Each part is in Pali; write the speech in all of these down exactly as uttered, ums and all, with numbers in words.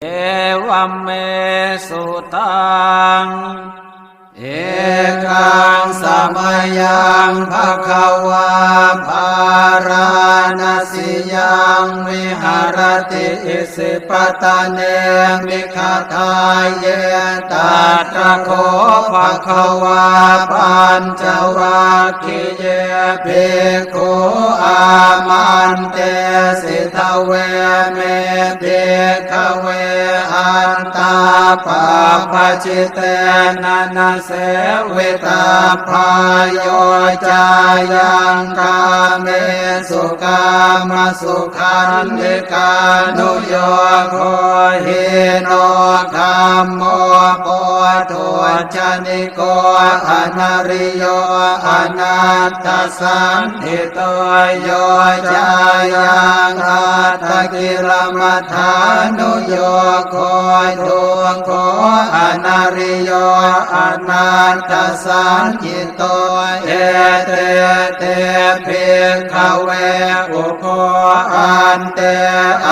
Evaṃ me sutaṃ. Ekaṃ samayaṃ bhagavā bārāṇasiyaṃ viharati isipatane migadāye. Tatra kho bhagavā pañcavag giye bhikkhū āmantesi: Dveme, bhikkhave, antā pabbajitena na sevitabbā. Yo cāyaṃ kāmesu kāmasukhallikānuyogo hīno gammo pothujjani ko anariyo anatthasañhito. Yo cāyaṃ attakilamathānuyogo dukkho anariyo anatthasañhito. Ete te, bhikkhave, ubho ante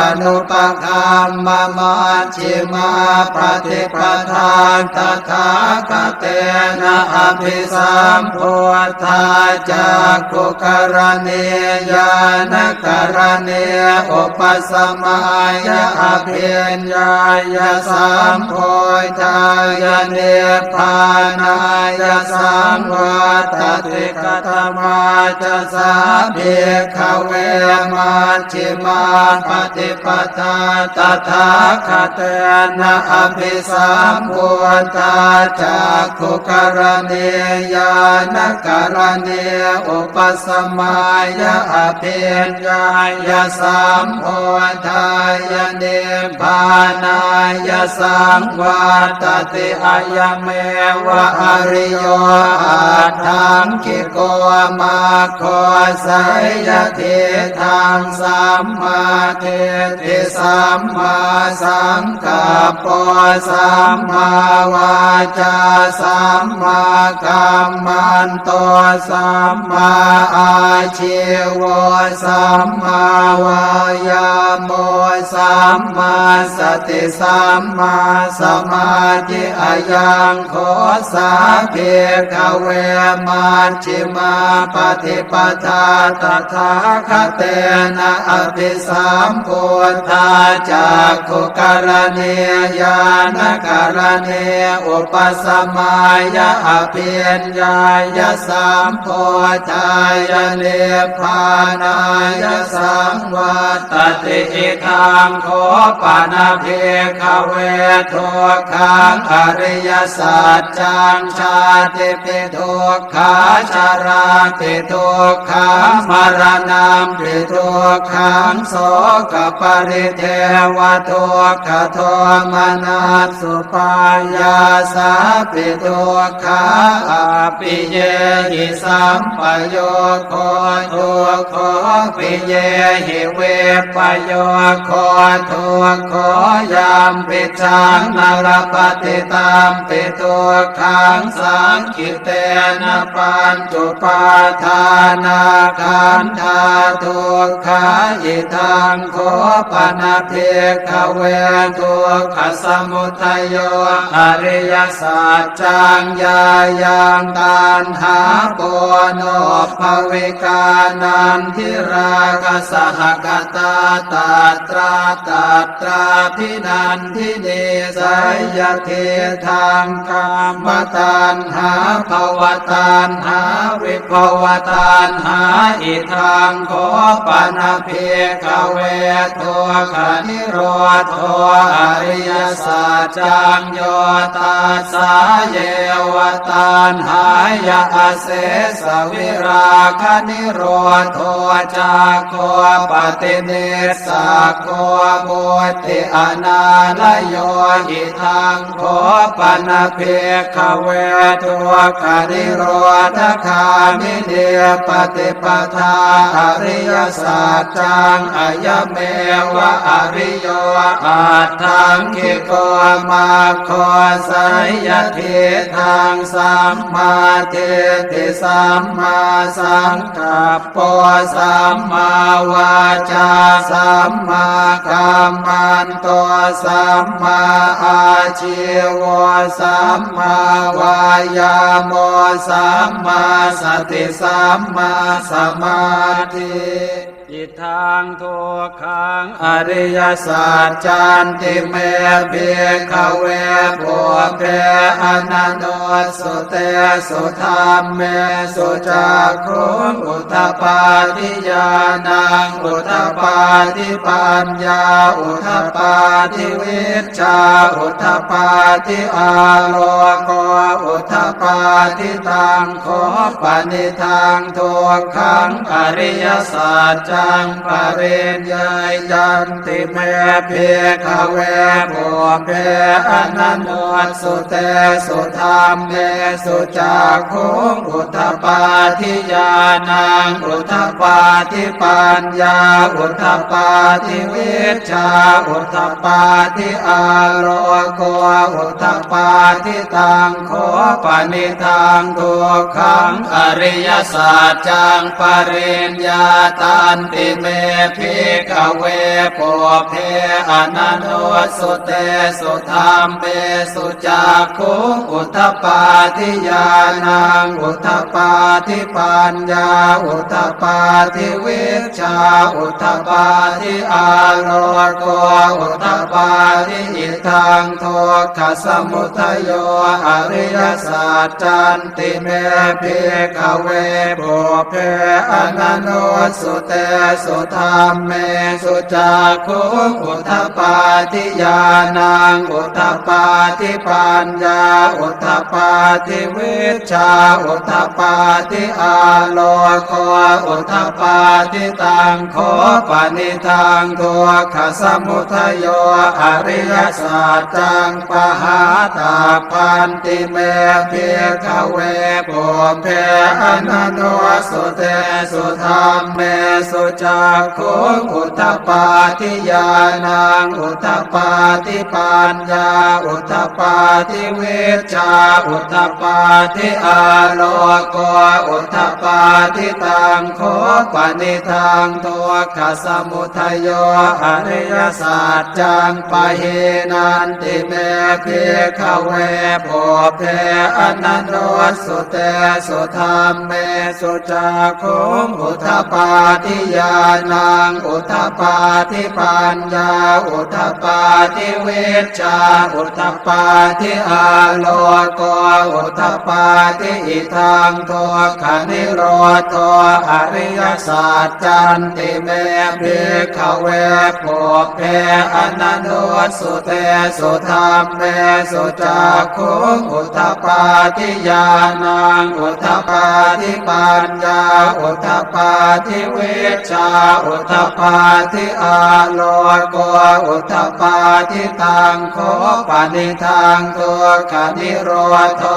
anupagamma maj jjhimā paṭipadā tathāgatena abhisambuddhā cakkhukaraṇī ñāṇakaraṇī upasamāya abhiññāya sambodhāya nibbānāya saṃvattati. Katamā ca sā, bhikkhave, maj jjhimā paṭipadā tathāgatena abhisambuddhā cakkhukaraṇī ñāṇakaraṇī upasamāya abhiññāya sambodhāya nibbānāya saṃvattati? Ayameva ariyo aṭṭhaṅgiko maggo, seyyathīdaṃ: sammādiṭṭhi sammāsaṅkappo sammāvācā sammākammanto sammāājīvo sammāvāyāmo sammāsati sammāsamādhi. Ayaṃ kho sā, bhikkhave, maj jjhimā paṭipadā tathāgatena abhisambuddhā cakkhukaraṇī ñāṇakaraṇī upasamāya abhiññāya sambodhāya nibbānāya saṃvattati. Idaṃ kho pana, bhikkhave, dukkhaṃ ariyasaccaṃ: jātipi dukkhā jarāpi dukkhā maraṇampi dukkhaṃ sokaparidevadukkhadomanassupāyāsāpi dukkhā appiyehi sampayogo dukkho piyehi vippayogo dukkho yampicchaṃ na labhati tampi dukkhaṃ saṅkhittena pañcupādānakkhandhā dukkhā. Idaṃ kho pana, bhikkhave, dukkhasamudayo ariyasaccaṃ: yāyaṃ taṇhā ponobbhavikā nandirāgasahagatā tatra tatrābhinandinī, seyyathīdaṃ: kāmataṇhā bhavataṇhā vibhavataṇhā. Idaṃ kho pana, bhikkhave, dukkhanirodho ariyasaccaṃ: yo tassāyeva taṇhāya asesavirāganirodho cāgo paṭinissaggo mutti anālayo. Idaṃ kho pana, bhikkhave, Bhikkhave, dukkhanirodhagāminī paṭipadā ariyasaccaṃ, ayameva ariyo aṭṭhaṅgiko maggo, seyyathīdaṃ: sammādiṭṭhi sammāsaṅkappo sammāvācā sammākammanto sammāājīvo sammāvāyāmo sammāsati sammāsamādhi. Idaṃ dukkhaṃ ariyasaccanti me bhikkhave pubbe ananussutesu dhammesu cakkhuṃ udapādi ñāṇaṃ udapādi paññā udapādi vijjā udapādi āloko udapādi. Taṃ kho panidaṃ dukkhaṃ ariyasaccaṃ pariññeyyanti me bhikkhave pubbe ananussutesu dhammesu cakkhuṃ udapādi ñāṇaṃ udapādi paññā udapādi vijjā udapādi āloko udapādi. Taṃ kho panidaṃ dukkhaṃ ariyasaccaṃ pariññātanti me bhikkhave pubbe ananussutesu dhammesu cakkhuṃ udapādi ñāṇaṃ udapādi paññā udapādi vijjā udapādi āloko udapādi. Idaṃ dukkhasamudayo ariyasaccanti me bhikkhave pubbe ananussutesu dhammesu cakkhuṃ udapādi ñāṇaṃ udapādi paññā udapādi vijjā udapādi āloko udapādi. Taṃ kho panidaṃ dukkhasamudayo ariyasaccaṃ pahātabbanti me bhikkhave pubbe ananussutesu dhammesu cakkhuṃ udapādi ñāṇaṃ udapādi paññā udapādi vijjā udapādi āloko udapādi. Taṃ kho panidaṃ dukkhasamudayo ariyasaccaṃ pahīnanti me bhikkhave pubbe ananussutesu dhammesu cakkhuṃ udapādi ñāṇaṃ udapādi paññā udapādi vijjā udapādi āloko udapādi. Idaṃ dukkhanirodho ariyasaccanti me bhikkhave pubbe ananussutesu dhammesu cakkhuṃ udapādi ñāṇaṃ udapādi paññā udapādi vijjā udapādi āloko udapādi. Taṃ kho panidaṃ dukkhanirodho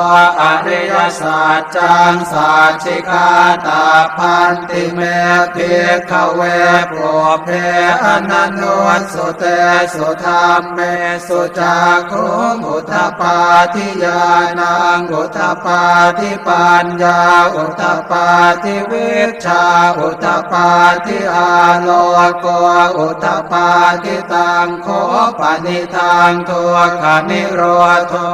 ariyasaccaṃ sacchikātabbanti me bhikkhave pubbe ananussutesu dhammesu cakkhuṃ udapādi ñāṇaṃ udapādi paññā udapādi vijjā udapādi āloko udapādi. Taṃ kho panidaṃ dukkhanirodho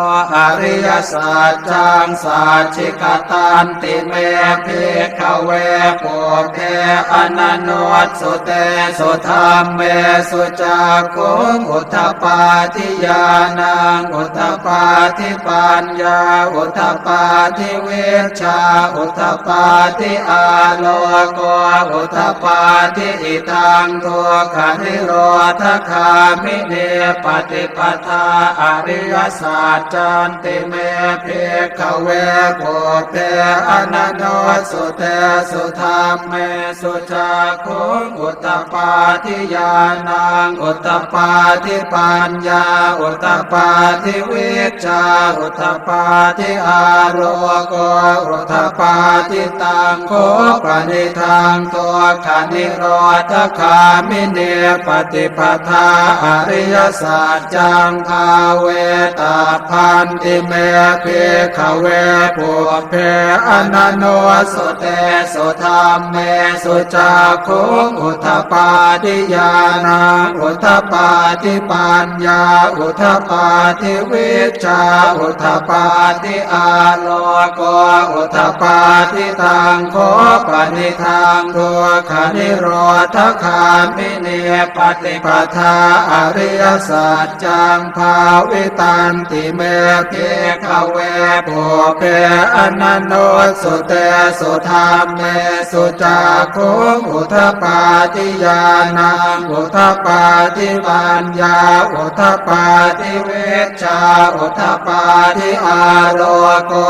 ariyasaccaṃ sacchikatanti me bhikkhave pubbe ananussutesu dhammesu cakkhuṃ udapādi ñāṇaṃ udapādi paññā udapādi vijjā udapādi āloko udapādi. Idaṃ dukkhanirodhagāminī paṭi paṭipadā ariyasaccanti me bhikkhave pubbe ananussutesu dhammesu cakkhuṃ udapādi ñāṇaṃ udapādi paññā udapādi vijjā udapādi āloko udapādi. Taṃ kho panidaṃ dukkhanirodhagāminī paṭipadā ariyasaccaṃ bhāvetabbanti me bhikkhave pubbe ananussutesu dhammesu cakkhuṃ udapādi ñāṇaṃ udapādi paññā udapādi vijjā udapādi āloko udapādi. Taṃ kho panidaṃ dukkhanirodhagāminī paṭipadā ariyasaccaṃ bhāvitanti me bhikkhave pubbe ananussutesu dhammesu cakkhuṃ udapādi ñāṇaṃ udapādi paññā udapādi vijjā udapādi āloko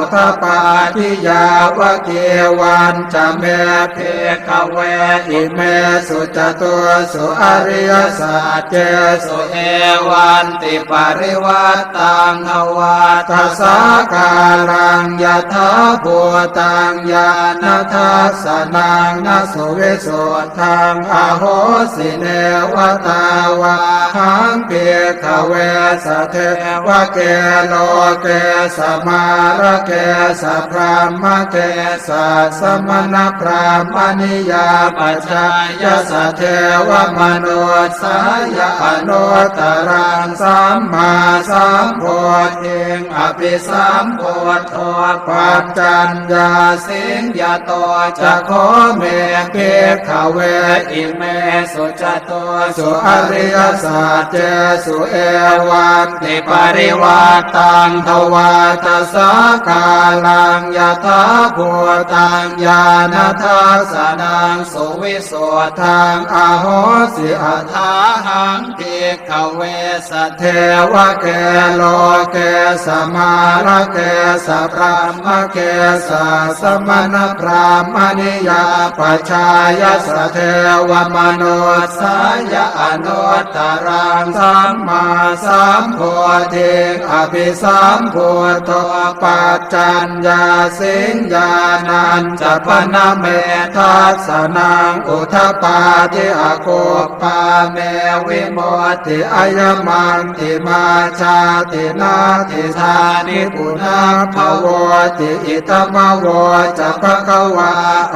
udapādi. Yāvakīvañca me bhikkhave imesu catūsu ariyasaccesu evantiparivaṭṭaṃ dvādasākāraṃ yathābhūtaṃ ñāṇadassanaṃ na suvisuddhaṃ ahosi, neva tāvāhaṃ bhikkhave sadevake loke samārake sabrahmake sassamaṇabrāhmaṇiyā pajāya sadevamanussāya anuttaraṃ sammāsambodhiṃ abhisambuddho paccaññāsiṃ. Yato ca kho me bhikkhave imesu catūsu ariyasaccesu evantiparivaṭṭaṃ dvādasākāraṃ yathābhūtaṃ ñāṇadassanaṃ suvisuddhaṃ ahosi, athāhaṃ bhikkhave sadevake loke samārake sabrahmake sassamaṇabrāhmaṇiyā pajāya sadevamanussāya anuttaraṃ sammāsambodhiṃ abhisambuddho paccaññāsiṃ. Ñāṇañca pana me dassanaṃ udapādi, akup pā me vimutti, ayamantimā jāti, natthidāni punabbhavoti. Idamavoca bhagavā.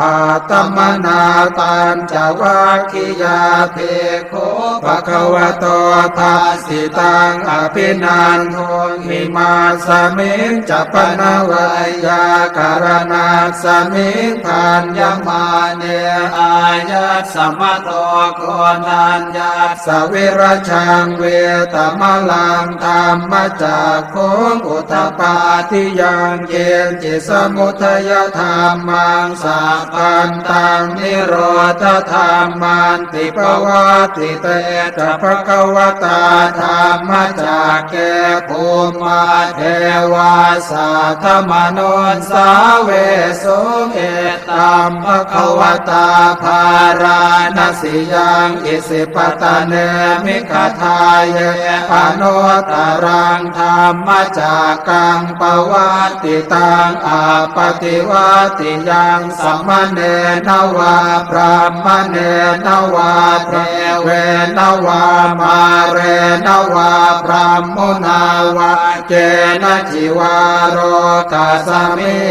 Attamanā pañcavaggiyā bhikkhū bhagavato bhāsitaṃ abhinanduṃ. Imasmiñca pana veyyākaraṇasmiṃ bhaññamāne āyasmato koṇḍaññassa virajaṃ vītamalaṃ dhammacakkhuṃ udapādi yaṅkiñci samudayadhammaṃ sabbantaṃ nirodhadhamman ti. Pavattite ca bhagavatā dhammacakke bhummā devā saddamanussāvesuṃ: Etaṃ bhagavatā bārāṇasiyaṃ isipatane migadāye anuttaraṃ dhammacakkaṃ pavattitaṃ appaṭivattiyaṃ samaṇena vā brāhmaṇena vā devena vā mārena vā brahmunā vā kenaci vā lokasminti.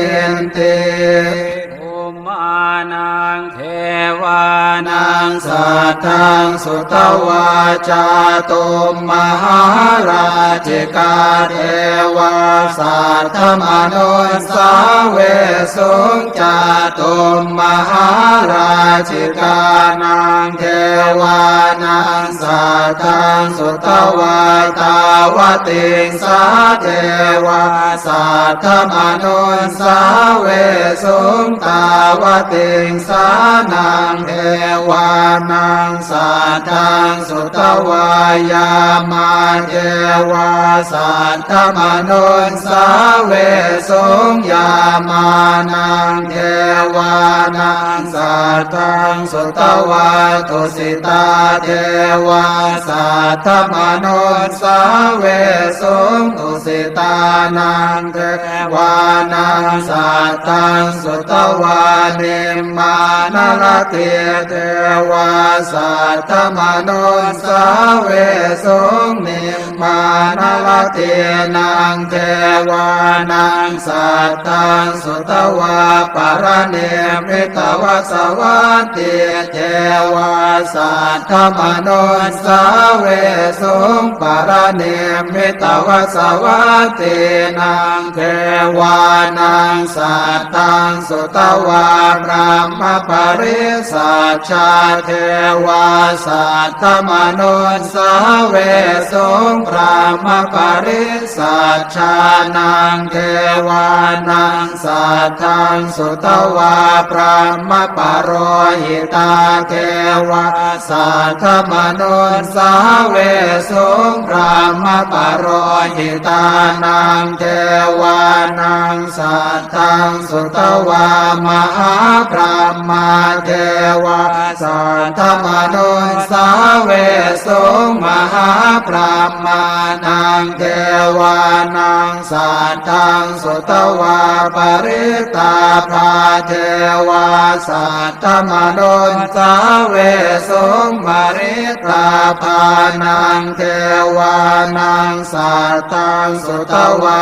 Bhummānaṃ devānaṃ saddaṃ sutvā cātummahārā jikā devā saddamanussāvesuṃ. Cātummahārājikānaṃ devānaṃ saddaṃ sutvā tāvatiṃsā devā saddamanussāvesuṃ. Tāvatiṃsānaṃ devānaṃ saddaṃ sutvā yāmā devā saddamanussāvesuṃ. Yāmānaṃ devānaṃ saddaṃ sutvā tusitā devā saddamanussāvesuṃ. Tusitānaṃ devānaṃ saddaṃ sutvā nimmānaratī devā saddamanussāvesuṃ. Nimmānaratīnaṃ devānaṃ saddaṃ sutvā paranimmitavasavattī devā saddamanussāvesuṃ. Paranimmitavasavattīnaṃ devānaṃ saddaṃ sutvā brahmapārisajjā devā saddamanussāvesuṃ. Brahmapārisajjānaṃ devānaṃ saddaṃ sutvā brahmapurohitā devā saddamanussāvesuṃ. Brahmapurohitānaṃ devānaṃ saddaṃ sutvā mahābrahmā devā saddamanussāvesuṃ. Mahābrahmānaṃ devānaṃ saddaṃ sutvā parittābhā devā saddamanussāvesuṃ. Parittābhānaṃ devānaṃ saddaṃ sutvā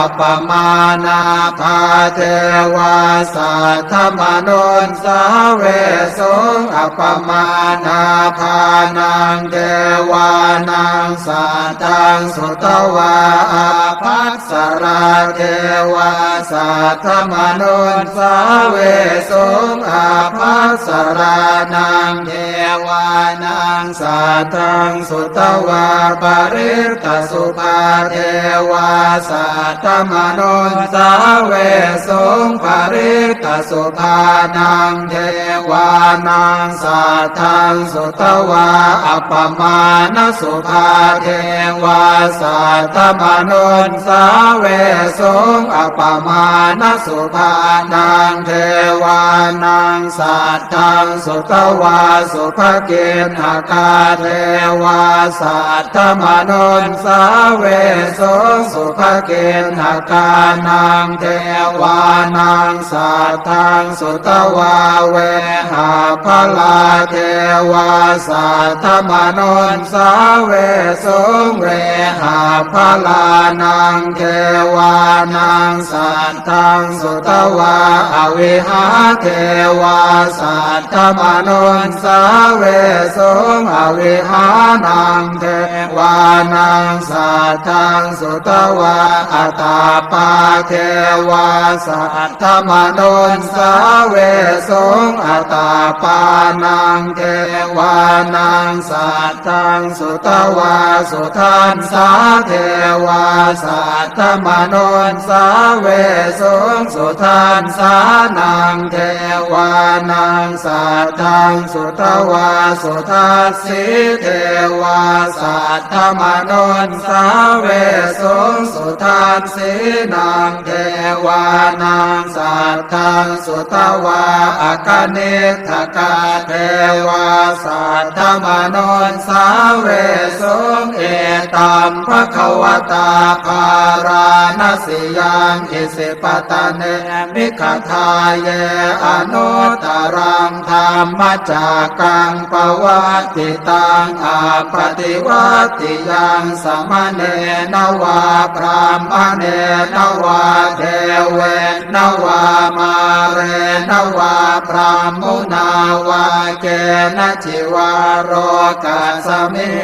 appamāṇābhā devā saddamanussāvesuṃ. Appamāṇābhānaṃ devānaṃ saddaṃ sutvā ābhassarā devā saddamanussāvesuṃ. Ābhassarānaṃ devānaṃ saddaṃ sutvā parittasubhā devā saddamanussāvesuṃ. Parittasubhānaṃ devānaṃ saddaṃ sutvā appamāṇasubhā devā saddamanussāvesuṃ. Appamāṇasubhānaṃ devānaṃ saddaṃ sutvā subhakiṇhakā devā saddamanussāvesuṃ. Subhakiṇhakānaṃ devānaṃ saddaṃ sutvā vehapphalā devā saddamanussāvesuṃ. Vehapphalānaṃ devānaṃ saddaṃ sutvā avihā devā saddamanussāvesuṃ. Avihānaṃ devānaṃ saddaṃ sutvā atappā devā saddamanussāvesuṃ. Atappānaṃ devānaṃ saddaṃ sutvā sudassā devā saddamanussāvesuṃ. Sudassānaṃ devānaṃ saddaṃ sutvā sudassī devā saddamanussāvesuṃ. Sudassīnaṃ devānaṃ saddaṃ sutvā akaniṭṭhakā devā saddamanussāvesuṃ. Etaṃ bhagavatā bārāṇasiyaṃ isipatane migadāye anuttaraṃ dhammacakkaṃ pavattitaṃ appaṭivattiyaṃ samaṇena vā brāhmaṇena vā devena vā mārena vā brahmunā vā kenaci vā lokasminti.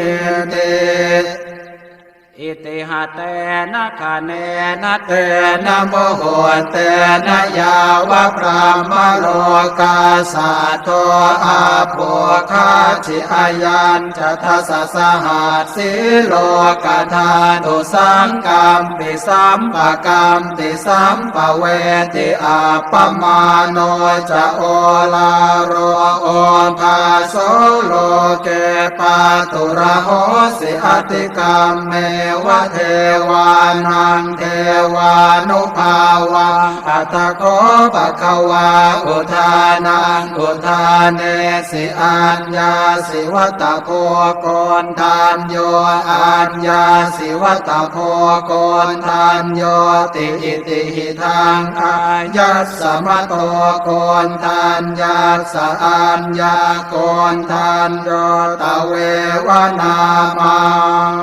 Itiha tena khaṇena tena muhuttena yāva brahmalokā saddo abbhuggacchi. Ayañca dasasahassī lokadhātu saṅkampi sampakampi sampavedhi. Appamāṇo ca oḷāro obhāso loke pāturahosi atikkammeva devānaṃ devānubhāvaṃ. Atha kho bhagavā udānaṃ udānesi aññāsi vata bho koṇḍañño aññāsi vata bho koṇḍaññoti. Itihidaṃ āyasmato koṇḍaññassa aññākoṇḍañño tveva nāmaṃ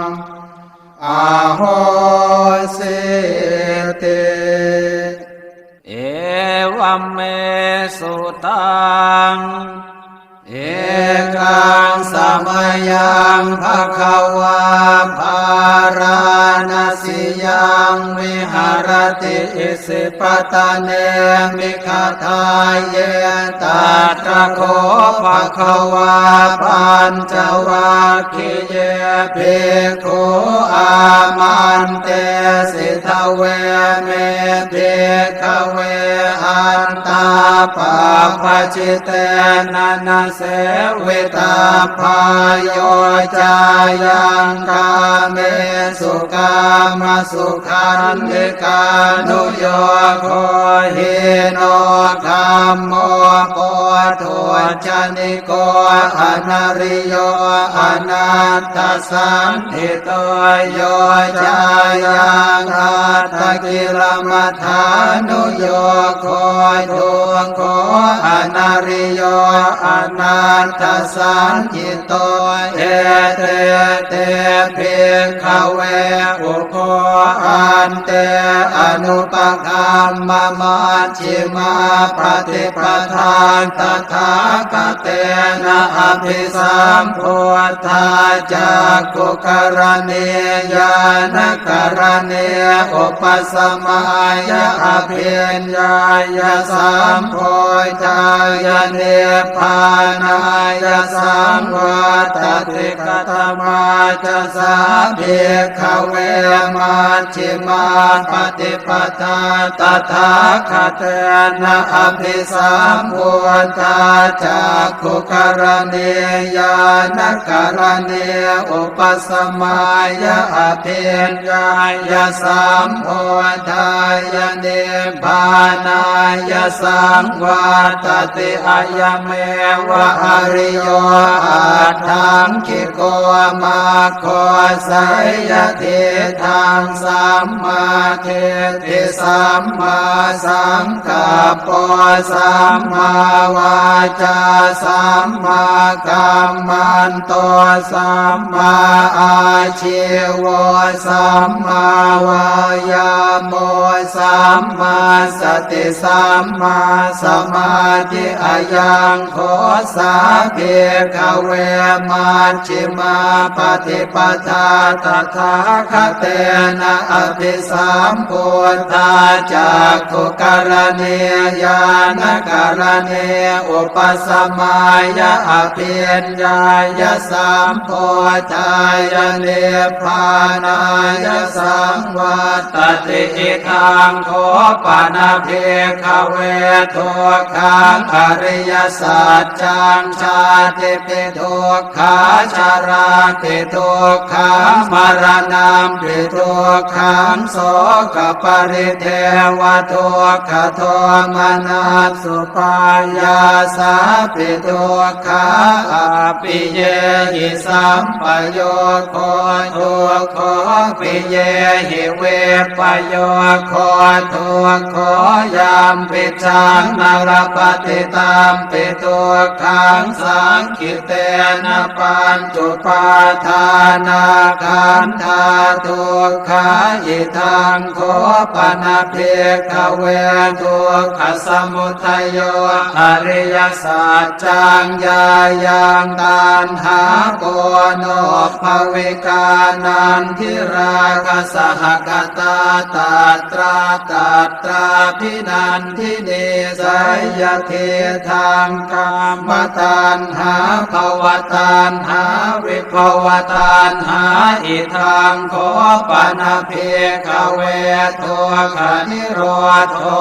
ahosīti. Evaṃ me sutaṃ. Ekaṃ samayaṃ bhagavā bārāṇasiyaṃ viharati isipatane migadāye. Tatra kho bhagavā pañcavag giye bhikkhū āmantesi. Dveme, bhikkhave, antā pabbajitena na sevitabbā. Yo cāyaṃ kāmesu kāmasukhallikānuyogo hīno gammo pothujjani ko anariyo anatthasañhito. Yo cāyaṃ attakilamathānuyogo dukkho anariyo anatthasañhito. Ete te, bhikkhave, ubho ante anupagamma majjhimā paṭipadā tathāgatena abhisambuddhā cakkhukaraṇī ñāṇakaraṇī upasamāya abhiññāya sambodhāya nibbānāya saṃvattati. Katamā ca sā, bhikkhave, majjhimā paṭipadā tathāgatena abhisambuddhā cakkhukaraṇī ñāṇakaraṇī upasamāya abhiññāya sambodhāya nibbānāya saṃvattati. Ayameva ariyo aṭṭhaṅgiko maggo, seyyathīdaṃ: sammādiṭṭhi sammāsaṅkappo sammāvācā sammākammanto sammāājīvo sammāvāyāmo sammāsati sammāsamādhi. Ayaṃ kho sā, bhikkhave, majjhimā paṭipadā tathāgatena abhisambuddhā cakkhukaraṇī ñāṇakaraṇī upasamāya abhiññāya sambodhāya nibbānāya saṃvattati. Idaṃ kho pana, bhikkhave, dukkhaṃ ariyasaccaṃ: jātipi dukkhā jarāpi dukkhā maraṇampi dukkhaṃ sokaparidevadukkhadomanassupāyāsāpi dukkhā appiyehi sampayogo dukkho piyehi vippayogo dukkho yampicchaṃ Lapati tampi dukkhaṃ saṅkhittena pañcupādānakkhandhā dukkhā. Idaṃ kho pana bhikkhave dukkhasamudayo ariyasaccaṃ, yāyaṃ taṇhā ponobbhavikā nandirāgasahagatā tatra tatrābhinan dinī. Seyyathīdaṃ, kāmataṇhā bhavataṇhā vibhavataṇhā. Idaṃ kho pana bhikkhave dukkhanirodho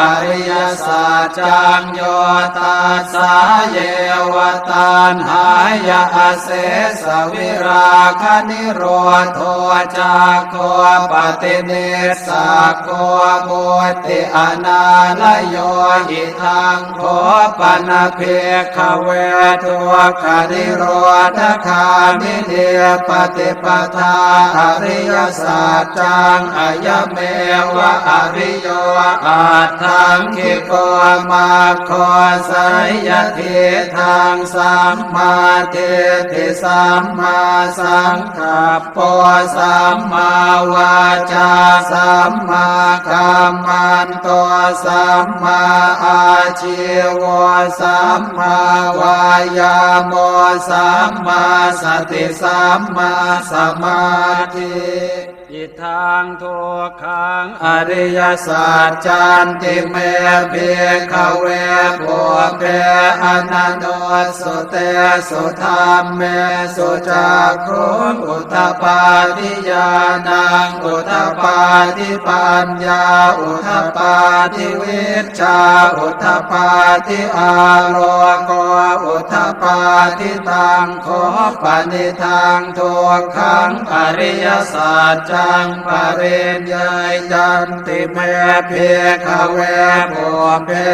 ariyasaccaṃ, yo tassāyeva taṇhāya asesavirāganirodho cāgo paṭinissaggo mutti anālayo. Idaṃ kho pana bhikkhave dukkhanirodhagāminī paṭipadā ariyasaccaṃ, ayameva ariyo aṭṭhaṅgiko maggo. Seyyathīdaṃ, sammādiṭṭhi sammāsaṅkappo sammāvācā sammākammanto sammāājīvo sammāvāyāmo sammāsati sammāsamādhi. Idaṃ dukkhaṃ ariyasaccanti me bhikkhave pubbe ananussutesu dhammesu cakkhuṃ udapādi ñāṇaṃ udapādi paññā udapādi vijjā udapādi āloko udapādi. Taṃ kho panidaṃ dukkhaṃ ariyasaccaṃ pariññeyyanti me bhikkhave pubbe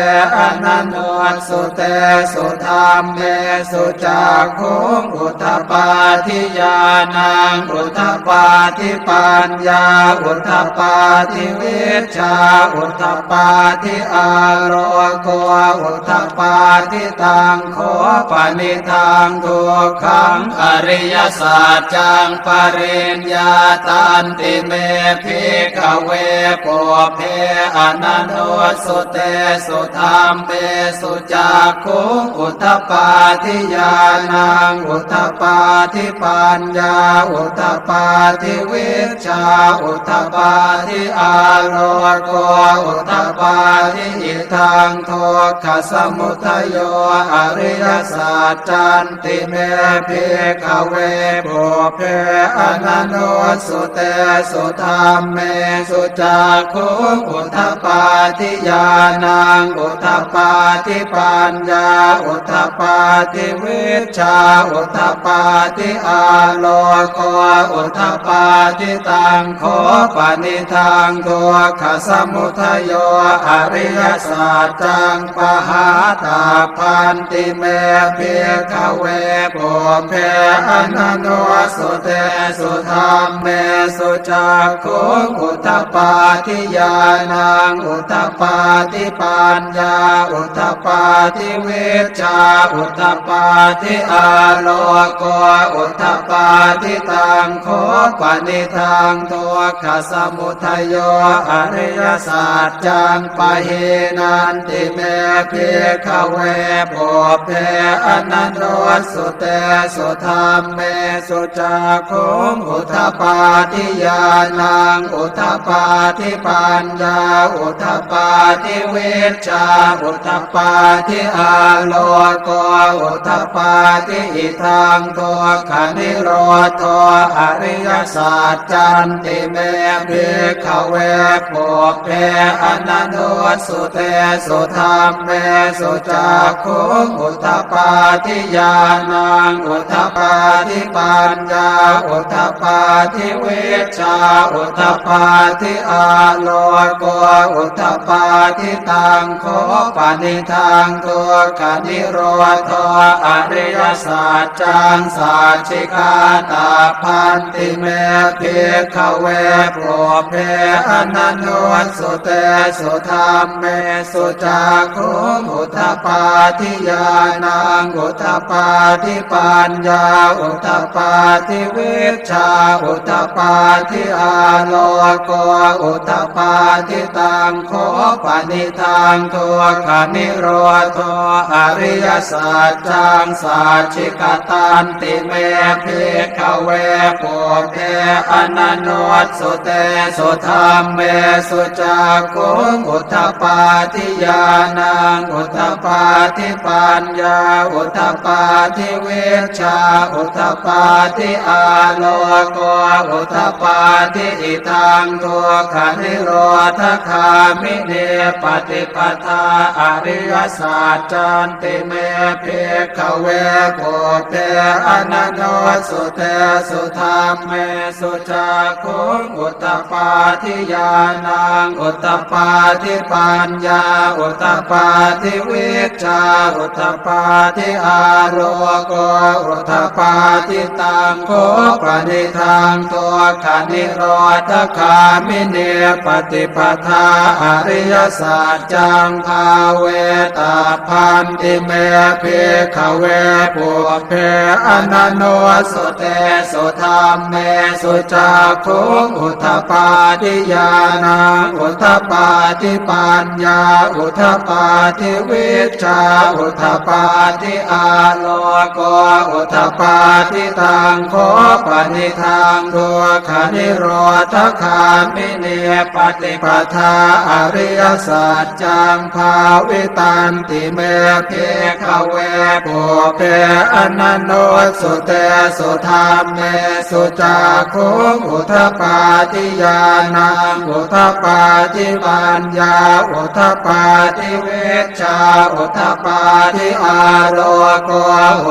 ananussutesu dhammesu cakkhuṃ udapādi ñāṇaṃ udapādi paññā udapādi vijjā udapādi āloko udapādi. Taṃ kho panidaṃ dukkhaṃ ariyasaccaṃ pariññātanti me bhikkhave pubbe ananussutesu dhammesu cakkhuṃ udapādi ñāṇaṃ udapādi paññā udapādi vijjā udapādi āloko udapādi. Idaṃ dukkhasamudayo ariyasaccanti me bhikkhave pubbe ananussutesu dhammesu cakkhuṃ udapādi ñāṇaṃ udapādi paññā udapādi vijjā udapādi āloko udapādi. Taṃ kho panidaṃ dukkhasamudayo ariyasaccaṃ pahātabbanti me bhikkhave pubbe ananussutesu dhammesu cakkhuṃ udapādi ñāṇaṃ udapādi paññā udapādi vijjā udapādi āloko udapādi. Taṃ kho panidaṃ dukkhasamudayo ariyasaccaṃ pahīnanti me bhikkhave pubbe ananussutesu dhammesu cakkhuṃ udapādi ñāṇaṃ udapādi paññā udapādi vijjā udapādi āloko udapādi. Idaṃ dukkhanirodho ariyasaccanti me bhikkhave pubbe ananussutesu dhammesu cakkhuṃ udapādi ñāṇaṃ udapādi paññā udapādi vij vijjā udapādi āloko udapādi. Taṃ kho panidaṃ dukkhanirodho ariyasaccaṃ sacchikātabbanti me bhikkhave pubbe ananussutesu dhammesu cakkhuṃ udapādi ñāṇaṃ udapādi paññā udapādi vijjā udapādi āloko udapādi. Taṃ kho panidaṃ dukkhanirodho ariyasaccaṃ sacchikatanti me bhikkhave pubbe ananussutesu dhammesu cakkhuṃ udapādi ñāṇaṃ udapādi paññā udapādi vijjā udapādi āloko udapādi. Idaṃ dukkhanirodhagāminī paṭipadā ariyasaccanti me bhikkhave pubbe ananussutesu dhammesu cakkhuṃ udapādi ñāṇaṃ udapādi paññā udapādi vijjā udapādi āloko udapādi. Taṃ kho panidaṃ dukkhanirodhagāminī paṭipadā ariyasaccaṃ bhāvetabbanti me bhikkhave pubbe ananussutesu dhammesu cakkhuṃ udapādi ñāṇaṃ udapādi paññā udapādi vijjā udapādi āloko udapādi. Taṃ kho panidaṃ dukkhanirodhagāminī paṭipadā ariyasaccaṃ bhāvitanti me bhikkhave pubbe ananussutesu dhammesu cakkhuṃ udapādi ñāṇaṃ udapādi paññā udapādi vijjā udapādi āloko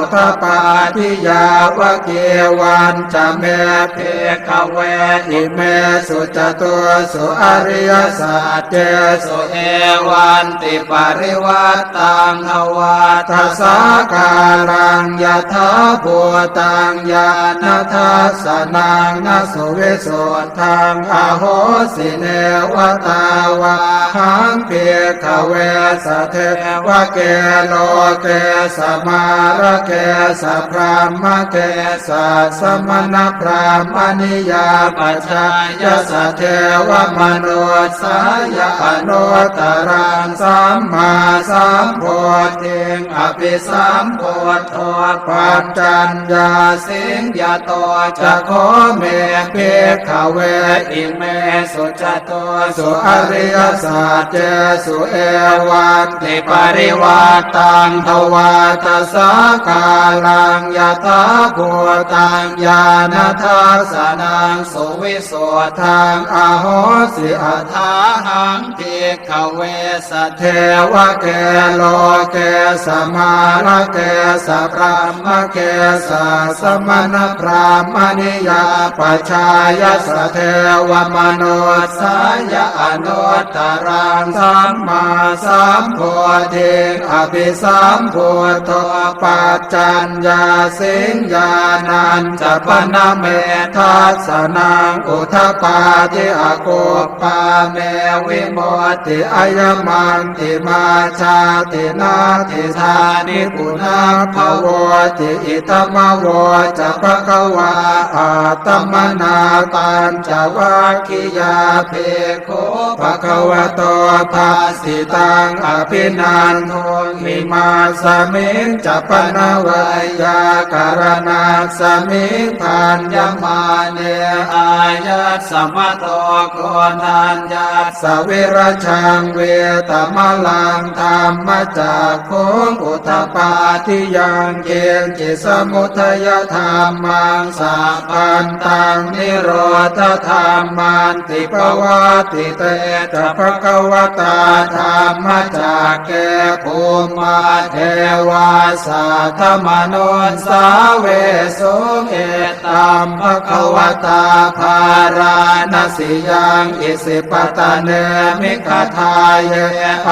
udapādi. Yāvakīvañca me bhikkhave imesu catūsu ariyasaccesu evantiparivaṭṭaṃ dvādasākāraṃ yathābhūtaṃ ñāṇadassanaṃ na suvisuddhaṃ ahosi. Neva tāvāhaṃ bhikkhave sadevake loke samārake sabrahmake sassamaṇabrāhmaṇiyā pajāya sadevamanussāya anuttaraṃ sammāsambodhiṃ abhisambuddho paccaññāsiṃ. Yato ca kho me bhikkhave imesu catūsu ariyasaccesu evantiparivaṭṭaṃ dvādasākāraṃ yathābhūtaṃ ñāṇadassanaṃ suvisuddhaṃ ahosi. Athāhaṃ bhikkhave sadevake loke samārake sabrahmake sassamaṇabrāhmaṇiyā pajāya sadevamanussāya anuttaraṃ sammāsambodhiṃ abhisambuddho paccaññāsiṃ. Ñāṇañca pana me dassanaṃ udapādi akup pā me vimutti ayamantimā jāti natthidāni punabbhavoti. Idamavoca bhagavā. Attamanā pañcavaggiyā bhikkhū bhagavato bhāsitaṃ abhinanduṃ. Imasmiñca pana veyyākaraṇasmiṃ bhaññamāne āyasmato koṇḍaññassa virajaṃ vītamalaṃ dhammacakkhuṃ udapādi yaṅkiñci samudayadhammaṃ sabbantaṃ nirodhadhamman ti. Pavattite ca bhagavatā dhammacakke bhummā devā saddamanussāvesuṃ: Etambhagavatā Bārāṇasiyaṃ Isipatane Migadāye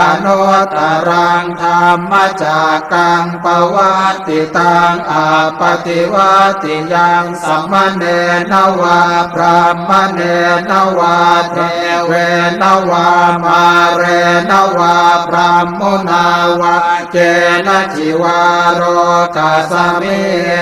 anuttaraṃ dhammacakkaṃ pavattitaṃ appaṭivattiyaṃ samaṇena vā brāhmaṇena vā devena vā mārena vā brahmunā vā kenaci vā lokasminti.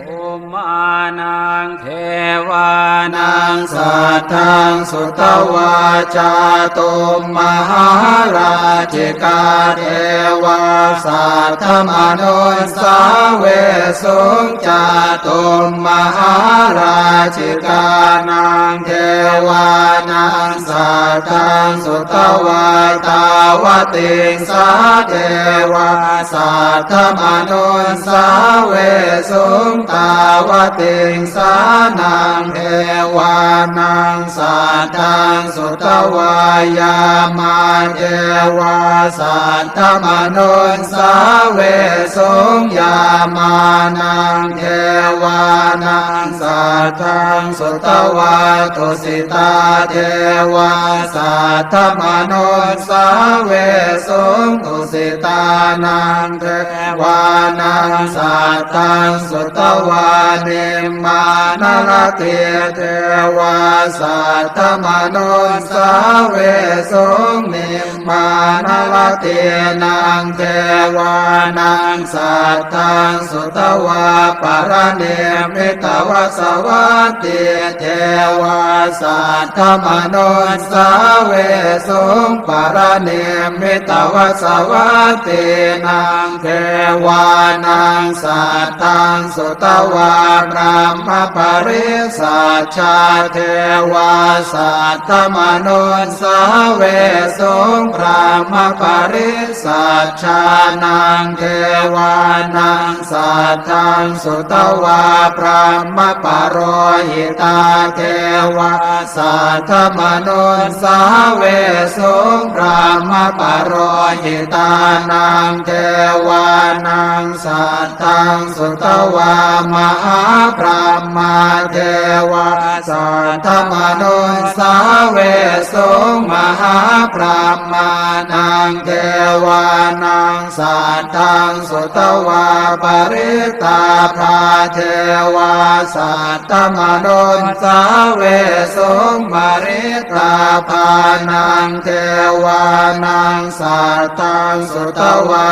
Bhummānaṃ devānaṃ saddaṃ sutvā cātummahārājikā devā saddamanussāvesuṃ. Cātummahārājikānaṃ devānaṃ saddaṃ sutvā tāvatiṃsā devā saddamanussāvesuṃ. Tāvatiṃsānaṃ devānaṃ saddaṃ sutvā yāmā devā saddamanussāvesuṃ. Yāmānaṃ devānaṃ saddaṃ sutvā tusitā devā saddamanussāvesuṃ. Tusitānaṃ devānaṃ saddaṃ sutvā nimmānaratī devā saddamanussāvesuṃ. Nim mānaratīnaṃ devānaṃ saddaṃ sutvā paranimmitavasavattī devā saddamanussāvesuṃ. Paranimmitavasavattīnaṃ devānaṃ saddaṃ sutvā brahmapārisajjā devā saddamanussāvesuṃ. Brahmapārisajjānaṃ devānaṃ saddaṃ sutvā brahmapurohitā devā saddamanussāvesuṃ. Brahmapurohitānaṃ devānaṃ saddaṃ sutvā mahābrahmā devā saddamanussāvesuṃ. Mahābrahmānaṃ devānaṃ saddaṃ sutvā parittābhā devā saddamanussāvesuṃ. Parittābhānaṃ devānaṃ saddaṃ sutvā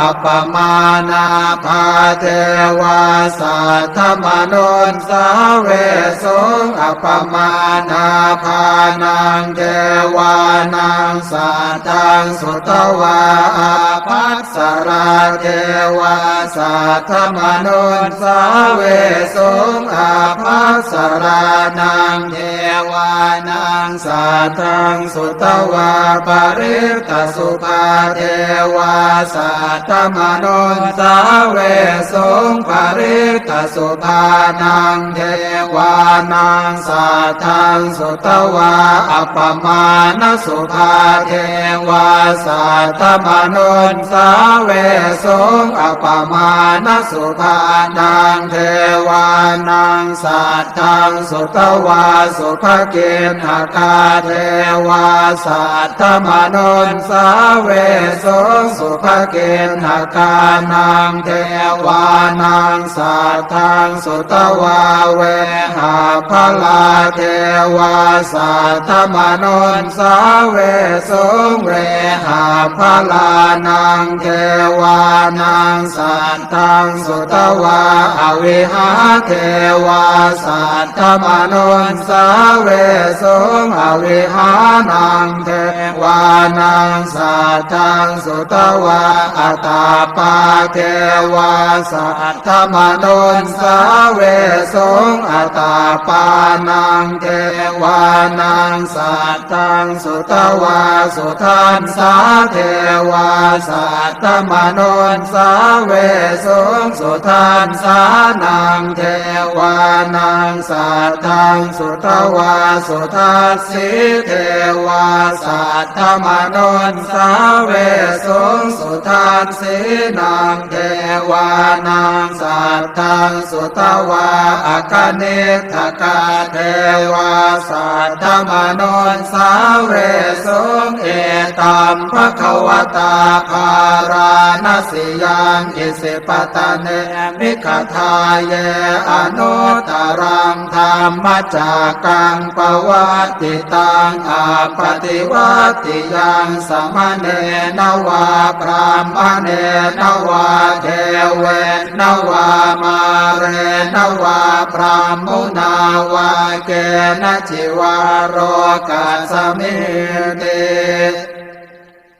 appamāṇābhā devā saddamanussāvesuṃ. Appamāṇābhānaṃ devānaṃ saddaṃ sutvā ābhassarā devā saddamanussāvesuṃ. Ābhassarānaṃ devānaṃ saddaṃ sutvā parittasubhā devā saddamanussāvesuṃ. Parittasubhānaṃ devānaṃ saddaṃ sutvā appamāṇasubhā devā saddamanussāvesuṃ. Appamāṇasubhānaṃ devānaṃ saddaṃ sutvā subhakiṇhakā devā saddamanussāvesuṃ. Subhakiṇhakānaṃ devānaṃ saddaṃ sutvā vehapphalā devā saddamanussāvesuṃ. Vehapphalānaṃ devānaṃ saddaṃ sutvā avihā devā saddamanussāvesuṃ. Avihānaṃ devānaṃ saddaṃ sutvā atappā devā saddamanussāvesuṃ. Atappānaṃ devānaṃ saddaṃ sutvā sudassā devā saddamanussāvesuṃ. Sudassānaṃ devānaṃ saddaṃ sutvā sudassī devā saddamanussāvesuṃ. Sudassīnaṃ devānaṃ saddaṃ sutvā akaniṭṭhakā devā saddamanussāvesuṃ: Etaṃ bhagavatā bārāṇasiyaṃ isipatane migadāye anuttaraṃ dhammacakkaṃ pavattitaṃ appaṭivattiyaṃ samaṇena vā brāhmaṇena vā devena vā mārena vā brahmunā vā kenaci vā lokasminti.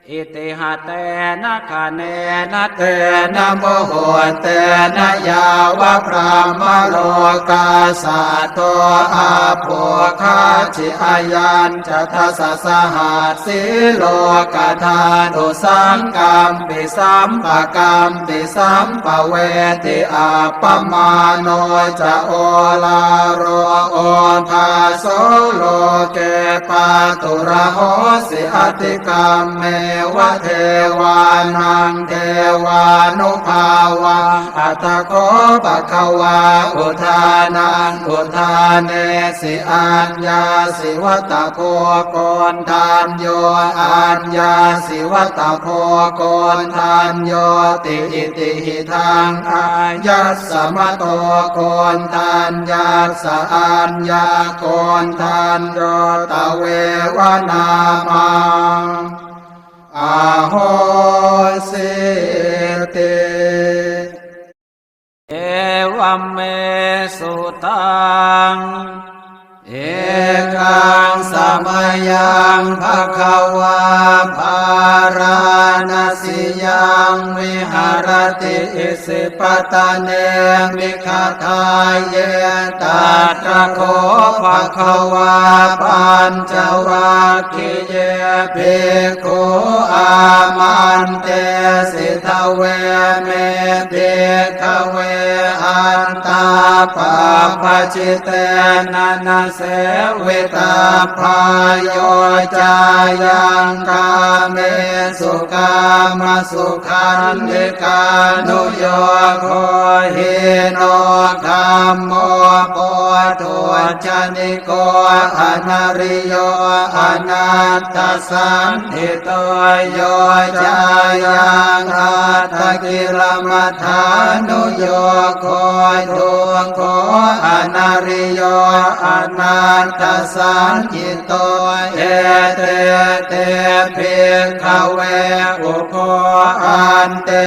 Itiha tena khaṇena tena muhuttena yāva brahmalokā saddo abbhuggacchi. Ayañca dasasahassī lokadhātu saṅkampi sampakam pi sampavedhi. Appamāṇo ca oḷāro obhāso loke pāturahosi atikkammeva devānaṃ devānubhāvaṃ. Atha kho bhagavā udānaṃ udānesi: Aññāsi vata bho Koṇḍañño, aññāsi vata bho Koṇḍaññoti. Itihidaṃ āyasmato Koṇḍaññassa Aññākoṇḍañño tveva nāmaṃ ahosīti. Evaṃ me sutaṃ. Ekaṃ samayaṃ bhagavā bārāṇasiyaṃ viharati isipatane migadāye. Tatra kho bhagavā pañcavag giye bhikkhū āmantesi: Dveme, bhikkhave, antā pabbajitena na sevitabbā. Yo cāyaṃ kāmesu kāmasukhallikānuyogo hīno gammo pothujjani ko anariyo anatthasañhito. Yo cāyaṃ attakilamathānuyogo dukkho anariyo anatthasañhito. Ete te, bhikkhave, ubho ante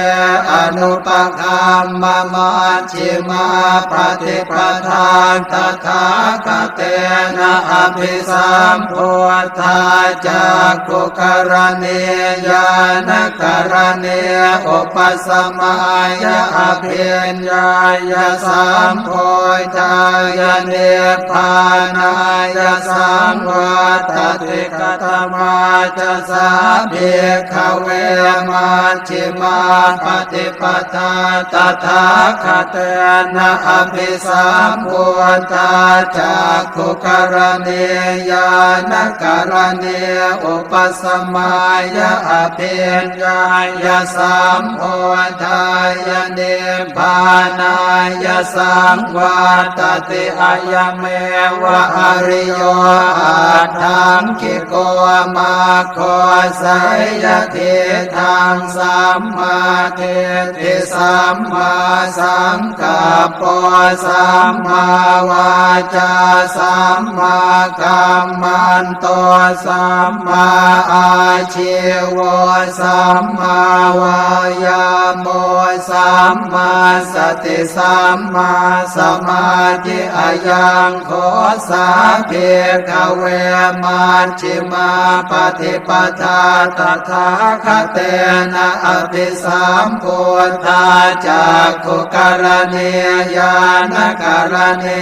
anupagamma maj jhimā paṭipadā tathāgatena abhisambuddhā cakkhukaraṇī ñāṇakaraṇī upasamāya abhiññāya sambodhāya nibbānāya saṃvattati. Katamā ca sā, bhikkhave, maj jhimā paṭipadā tathāgatena abhisambuddhā cakkhukaraṇī ñāṇakaraṇī upasamāya abhiññāya sambodhāya nibbānāya saṃvattati? Ayameva ariyo aṭṭhaṅgiko maggo, seyyathīdaṃ: sammādiṭṭhi sammāsaṅkappo sammāvācā sammākammanto sammāājīvo sammāvāyāmo sammāsati sammāsamādhi. Ayaṃ kho sā, bhikkhave, majjhimā paṭipadā tathāgatena abhisambuddhā cakkhukaraṇī ñāṇakaraṇī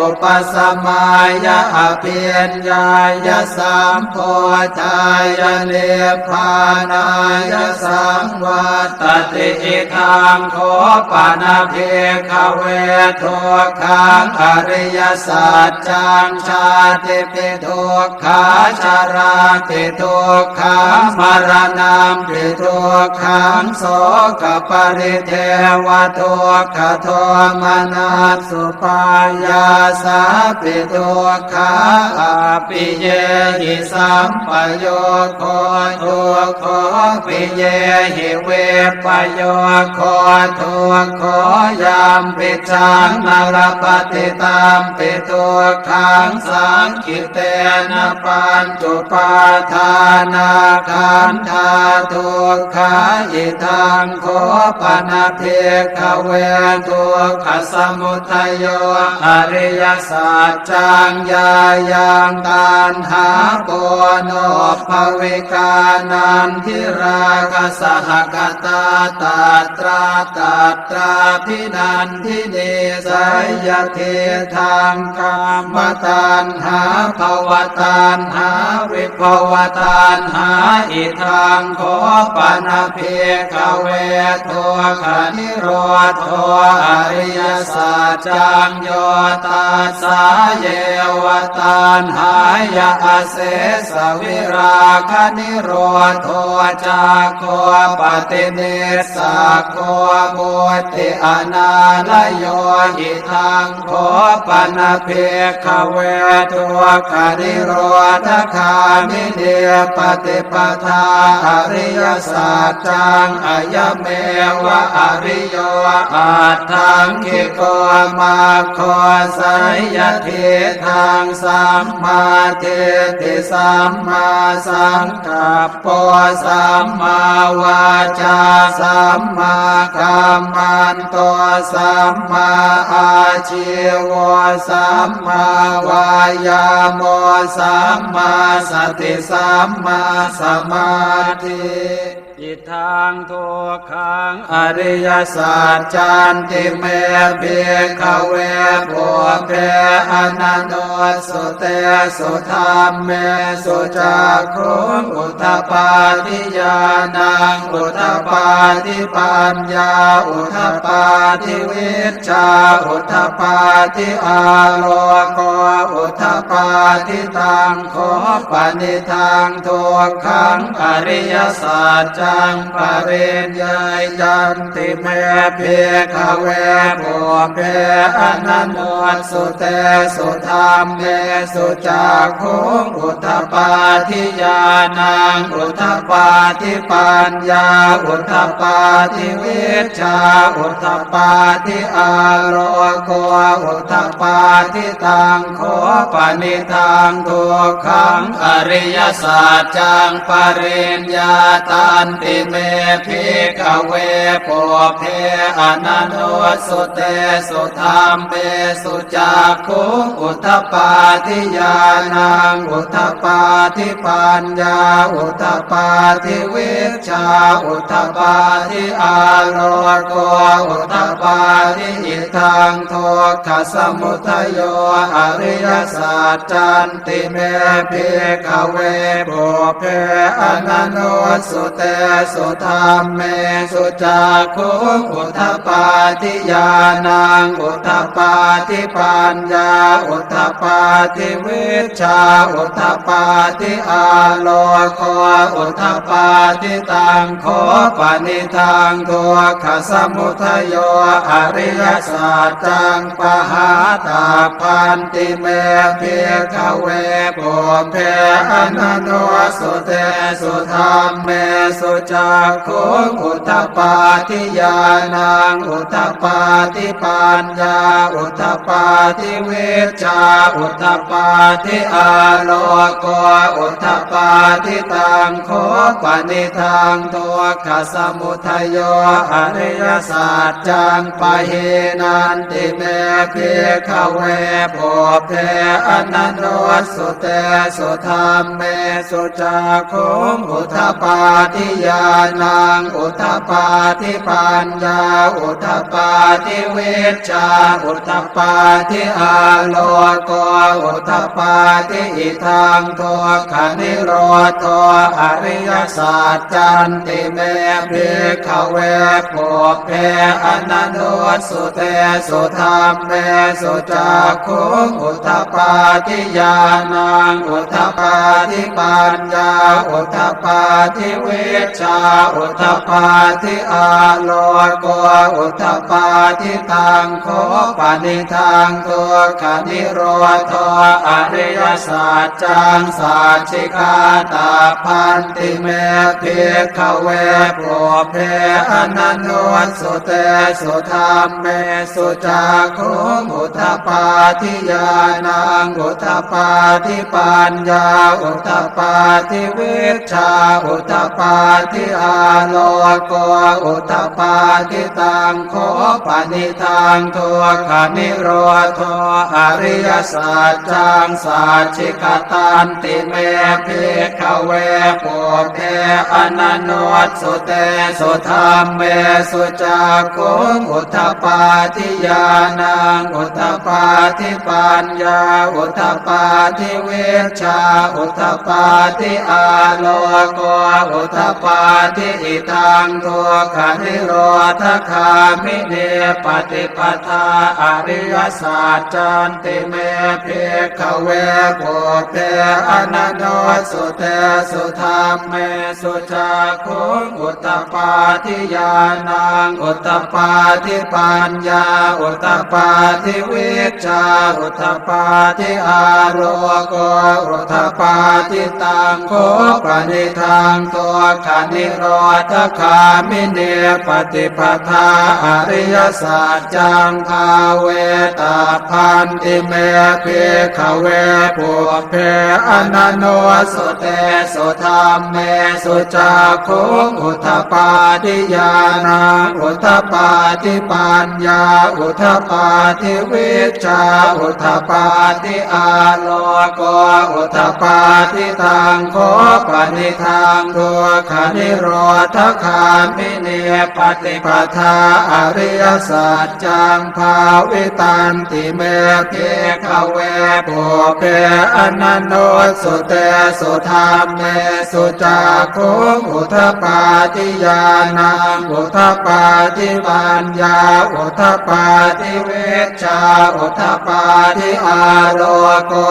upasamāya abhiññāya sambodhāya nibbānāya saṃvattati. Idaṃ kho pana, bhikkhave, dukkhaṃ ariyasaccaṃ: jātipi dukkhā, jarāpi dukkhā, maraṇam pi dukkhaṃ sokaparidevadukkhadomanassupāyāsāpi dukkhā appiyehi sampayogo dukkho piyehi vippayogo dukkho yampicchaṃ na labhati tampi dukkhaṃ saṅ khittena pañcupādānakkhandhā dukkhā. Idaṃ kho pana bhikkhave dukkhasamudayo ariyasaccaṃ yāyaṃ taṇhā ponobbhavikā nandirāgasahagatā tatra tatrābhinandinī seyyathidaṃ kāmataṇhā bhavataṇhā vibhavataṇhā. Idaṃ kho pana bhikkhave dukkhanirodho ariyasaccaṃ yo tassāyeva taṇhāya asesavirāganirodho cāgo paṭinissaggo mutti anālayo. Idaṃ kho pana bhikkhave dukkhanirodhagāminī paṭipadā ariyasaccaṃ ayameva ariyo aṭṭhaṅgiko maggo seyyathidaṃ sammādiṭṭhi sammāsaṅ kappo sammāvācā sammākammanto sammāājīvo sammāvāyāmo sammāsati sammāsamādhi. Idaṃ dukkhaṃ ariyasaccanti me bhikkhave pubbe ananussutesu dhammesu cakkhuṃ udapādi ñāṇaṃ udapādi paññā udapādi vijjā udapādi āloko udapādi. Taṃ kho panidaṃ dukkhaṃ ariyasaccaṃ pariññeyyanti me bhikkhave pubbe ananussutesu dhammesu cakkhuṃ udapādi ñāṇaṃ udapādi paññā udapādi vijjā udapādi āloko udapādi. Taṃ kho panidaṃ dukkhaṃ ariyasaccaṃ pariññātanti me bhikkhave pubbe ananussutesu dhammesu cakkhuṃ udapādi ñāṇaṃ udapādi paññā udapādi vijjā udapādi āloko udapādi. Idaṃ dukkhasamudayo ariyasaccanti me bhikkhave pubbe ananussutesu dhammesu cakkhuṃ udapādi ñāṇaṃ udapādi paññā udapādi vijjā udapādi āloko udapādi. Taṃ kho panidaṃ dukkhasamudayo ariyasaccaṃ pahātabbanti me bhikkhave pubbe ananussutesu dhammesu cakkhuṃ udapādi ñāṇaṃ udapādi paññā udapādi vijjā udapādi āloko udapādi. Taṃ kho panidaṃ dukkhasamudayo ariyasaccaṃ pahīnanti me bhikkhave pubbe ananussutesu dhammesu cakkhuṃ udapādi ñāṇaṃ udapādi paññā udapādi vijjā udapādi āloko udapādi. Idaṃ dukkhanirodho ariyasaccanti me bhikkhave pubbe ananussutesu dhammesu cakkhuṃ udapādi ñāṇaṃ udapādi paññā udapādi vijjā udapādi āloko udapādi. Taṃ kho panidaṃ dukkhanirodho ariyasaccaṃ sacchikātabbanti me bhikkhave pubbe ananussutesu dhammesu cakkhuṃ udapādi ñāṇaṃ udapādi paññā udapādi vijjā udapādi āloko udapādi. Taṃ kho panidaṃ dukkhanirodho ariyasaccaṃ sacchikatanti me bhikkhave pubbe ananussutesu dhammesu cakkhuṃ udapādi ñāṇaṃ udapādi paññā udapādi vijjā udapādi āloko udapādi. Idaṃ dukkhanirodhagāminī paṭipadā ariyasaccanti me bhikkhave pubbe ananussutesu dhammesu cakkhuṃ udapādi ñāṇaṃ udapādi paññā udapādi vijjā udapādi āloko udapādi. Taṃ kho panidaṃ dukkhanirodhagāminī paṭipadā ariyasaccaṃ bhāvetabbanti me bhikkhave pubbe ananussutesu dhammesu cakkhuṃ udapādi ñāṇaṃ udapādi paññā udapādi vijjā udapādi āloko udapādi. Taṃ kho panidaṃ dukkhanirodhagāminī paṭipadā ariyasaccaṃ bhāvitanti me bhikkhave pubbe ananussutesu dhammesu cakkhuṃ udapādi ñāṇaṃ udapādi paññā udapādi vijjā udapādi āloko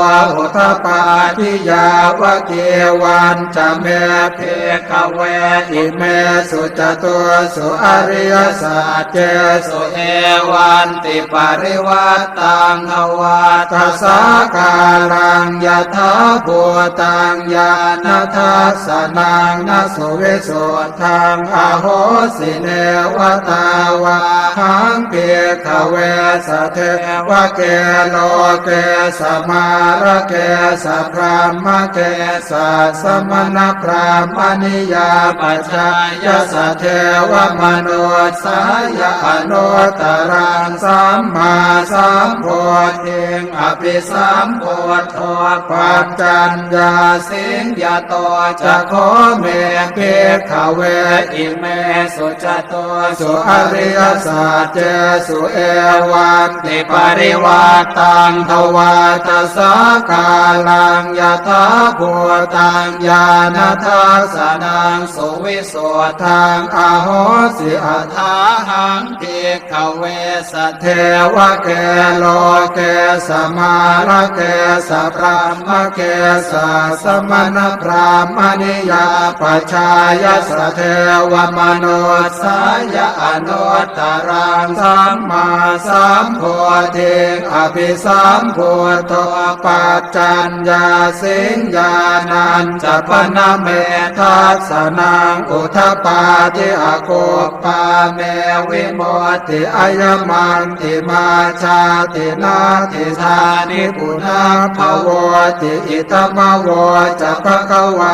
udapādi. Yāvakīvañca me bhikkhave imesu catūsu ariyasaccesu evantiparivaṭṭaṃ dvādasākāraṃ yathābhūtaṃ ñāṇadassanaṃ na suvisuddhaṃ ahosi. Neva tāvāhaṃ bhikkhave sadevake loke samārake sabrahmake sassamaṇabrāhmaṇiyā pajāya sadevamanussāya anuttaraṃ sammāsambodhiṃ abhisambuddho paccaññāsiṃ. Yato ca kho me bhikkhave imesu catūsu ariyasaccesu evantiparivaṭṭaṃ dvādasākāraṃ yathābhūtaṃ ñāṇadassanaṃ suvisuddhaṃ ahosi. Athāhaṃ bhikkhave sadevake loke samārake sabrahmake sassamaṇabrāhmaṇiyā pajāya sadevamanussāya anuttaraṃ sammāsambodhiṃ abhisambuddho paccaññāsiṃ. Ñāṇañca pana me dassanaṃ udapādi akup pā me vimutti ayamantimā jāti natthidāni punabbhavoti. Idamavoca bhagavā.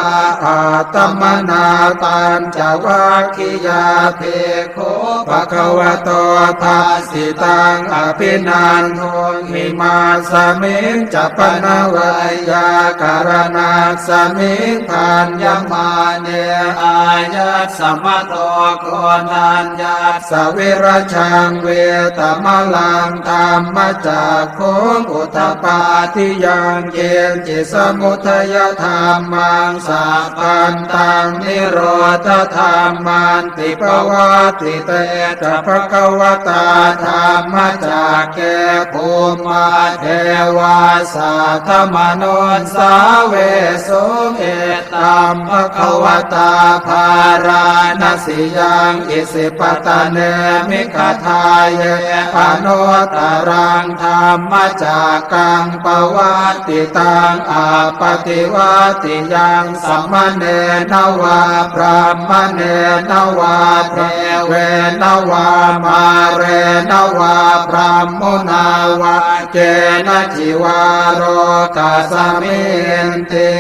Attamanā pañcavaggiyā bhikkhū bhagavato bhāsitaṃ abhinanduṃ. Imasmiñca pana veyyākaraṇasmiṃ bhaññamāne āyasmato koṇḍaññassa virajaṃ vītamalaṃ dhammacakkhuṃ udapādi yaṅkiñci samudayadhammaṃ sa labhantaṃ nirodhadhammanti. Pavattite ca bhagavatā dhammacakke bhummā devā saddamanussāvesuṃ: Etambhagavatā Bārāṇasiyaṃ Isipatane Migadāye anuttaraṃ dhammacakkaṃ pavattitaṃ appaṭivattiyaṃ samaṇena vā brāhmaṇena vā devena vā mārena vā brahmunā vā kenaci vā lokasminti.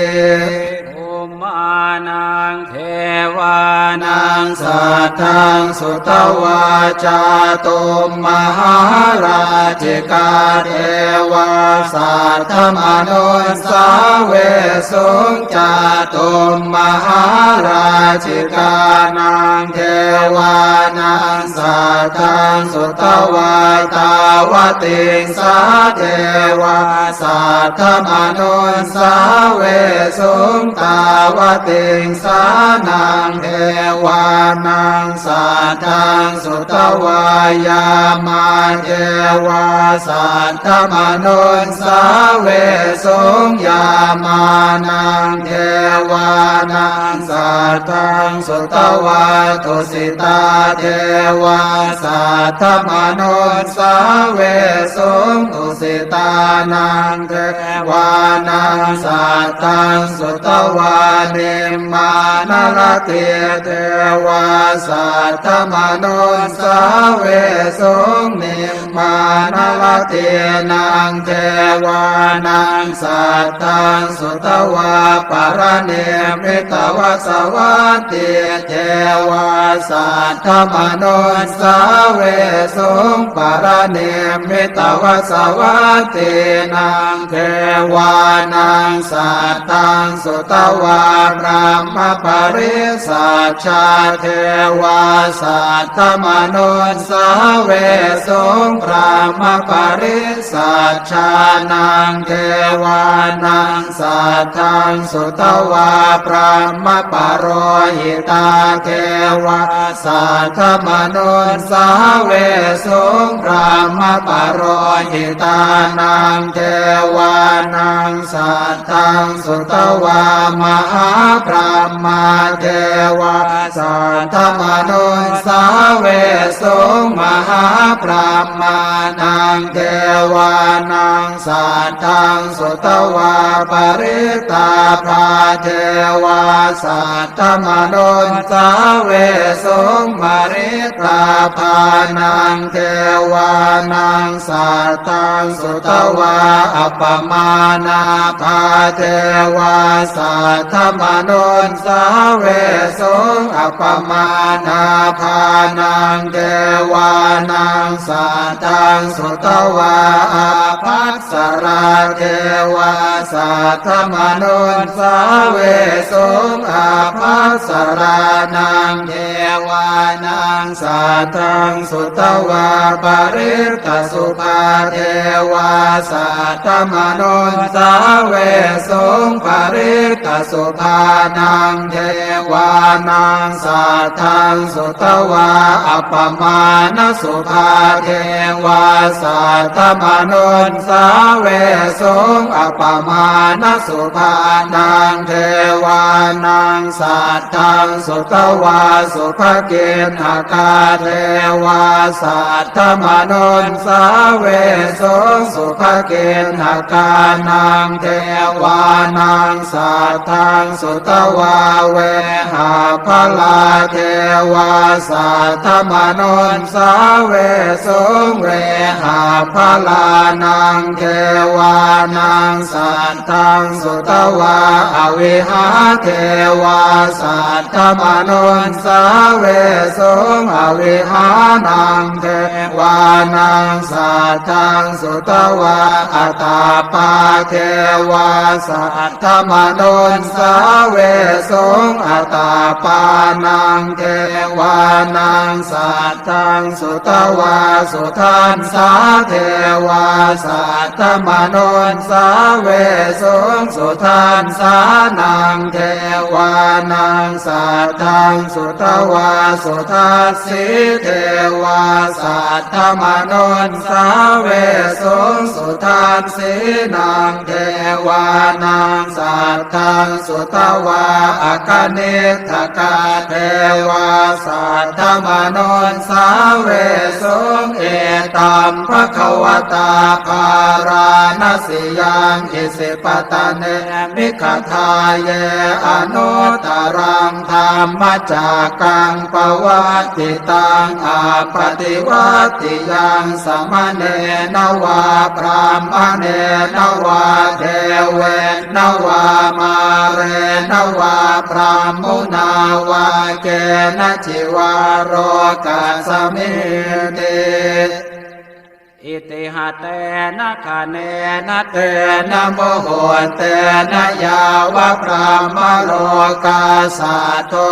Bhummānaṃ devānaṃ saddaṃ sutvā cātummahārājikā devā saddamanussāvesuṃ: Cātummahārājikānaṃ devānaṃ saddaṃ sutvā tāvatiṃsā devā saddamanussāvesuṃ: Tāvatiṃsānaṃ devānaṃ saddaṃ sutvā yāmā devā saddamanussāvesuṃ: Yāmānaṃ devānaṃ saddaṃ sutvā tusitā devā saddamanussāvesuṃ: Tusitānaṃ devānaṃ saddaṃ sutvā nimmānaratī devā saddamanussāvesuṃ: Nimmānaratīnaṃ devānaṃ saddaṃ sutvā paranimmitavasavattī devā saddamanussāvesuṃ: Paranimmitavasavattīnaṃ devānaṃ saddaṃ sutvā brahmapārisajjā devā saddamanussāvesuṃ: Brahmapārisajjānaṃ devānaṃ saddaṃ sutvā brahmapurohitā devā saddamanussāvesuṃ: Brahmapurohitānaṃ devānaṃ saddaṃ sutvā mahābrahmā devā saddamanussāvesuṃ: Mahābrahmānaṃ devānaṃ saddaṃ sutvā parittābhā devā saddamanussāvesuṃ: Parittābhānaṃ devānaṃ saddaṃ sutvā appamāṇābhā devā saddamanussāvesuṃ: Appamāṇābhānaṃ devānaṃ saddaṃ sutvā ābhassarā devā saddamanussāvesuṃ: Ābhassarānaṃ devānaṃ saddaṃ sutvā parittasubhā devā saddamanussāvesuṃ: Parittasubhānaṃ devānaṃ saddaṃ sutvā appamāṇasubhā devā saddamanussāvesuṃ: Appamāṇasubhānaṃ devānaṃ saddaṃ sutvā subhakiṇhakā devā saddamanussāvesuṃ: Subhakiṇhakānaṃ devānaṃ saddaṃ sutvā vehapphalā devā saddamanussāvesuṃ: Vehapphalānaṃ devānaṃ saddaṃ sutvā avihā devā saddamanussāvesuṃ: Avihānaṃ devānaṃ saddaṃ sutvā atappā devā saddamanussāvesuṃ: Atappānaṃ devānaṃ saddaṃ sutvā sudassā devā saddamanussāvesuṃ: Sudassānaṃ devā devānaṃ saddaṃ sutvā sudassī devā saddamanussāvesuṃ. Sudassīnaṃ devānaṃ saddaṃ sutvā akaniṭṭhakā devā saddamanussāvesuṃ. Etaṃ bhagavatā bārāṇasiyaṃ isipatane migadāye anuttaraṃ dhammacakkaṃ pavattitaṃ appaṭivattiyaṃ samaṇena vā brāhmaṇena vā devena vā mārena vā brahmunā vā kenaci vā lokasminti. Itiha tena khaṇena tena muhuttena yāva brahmalokā saddo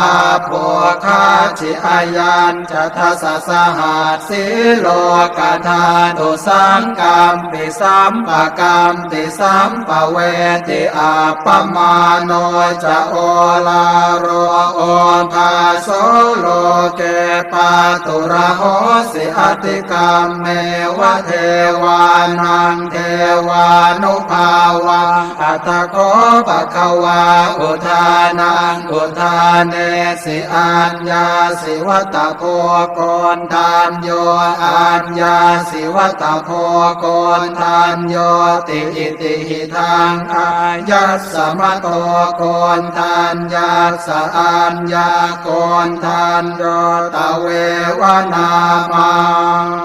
abbhuggacchi. Ayañca dasasahassī lokadhātu saṅkampi sampakam pi sampavedhi. Appamāṇo ca oḷāro obhāso loke pāturahosi atikkammeva devānaṃ devānubhāvaṃ. Atha kho bhagavā udānaṃ udānesi: Aññāsi vata bho koṇḍañño, aññāsi vata bho koṇḍaññoti. Itihidaṃ āyasmato koṇḍaññassa aññākoṇḍañño tveva nāmaṃ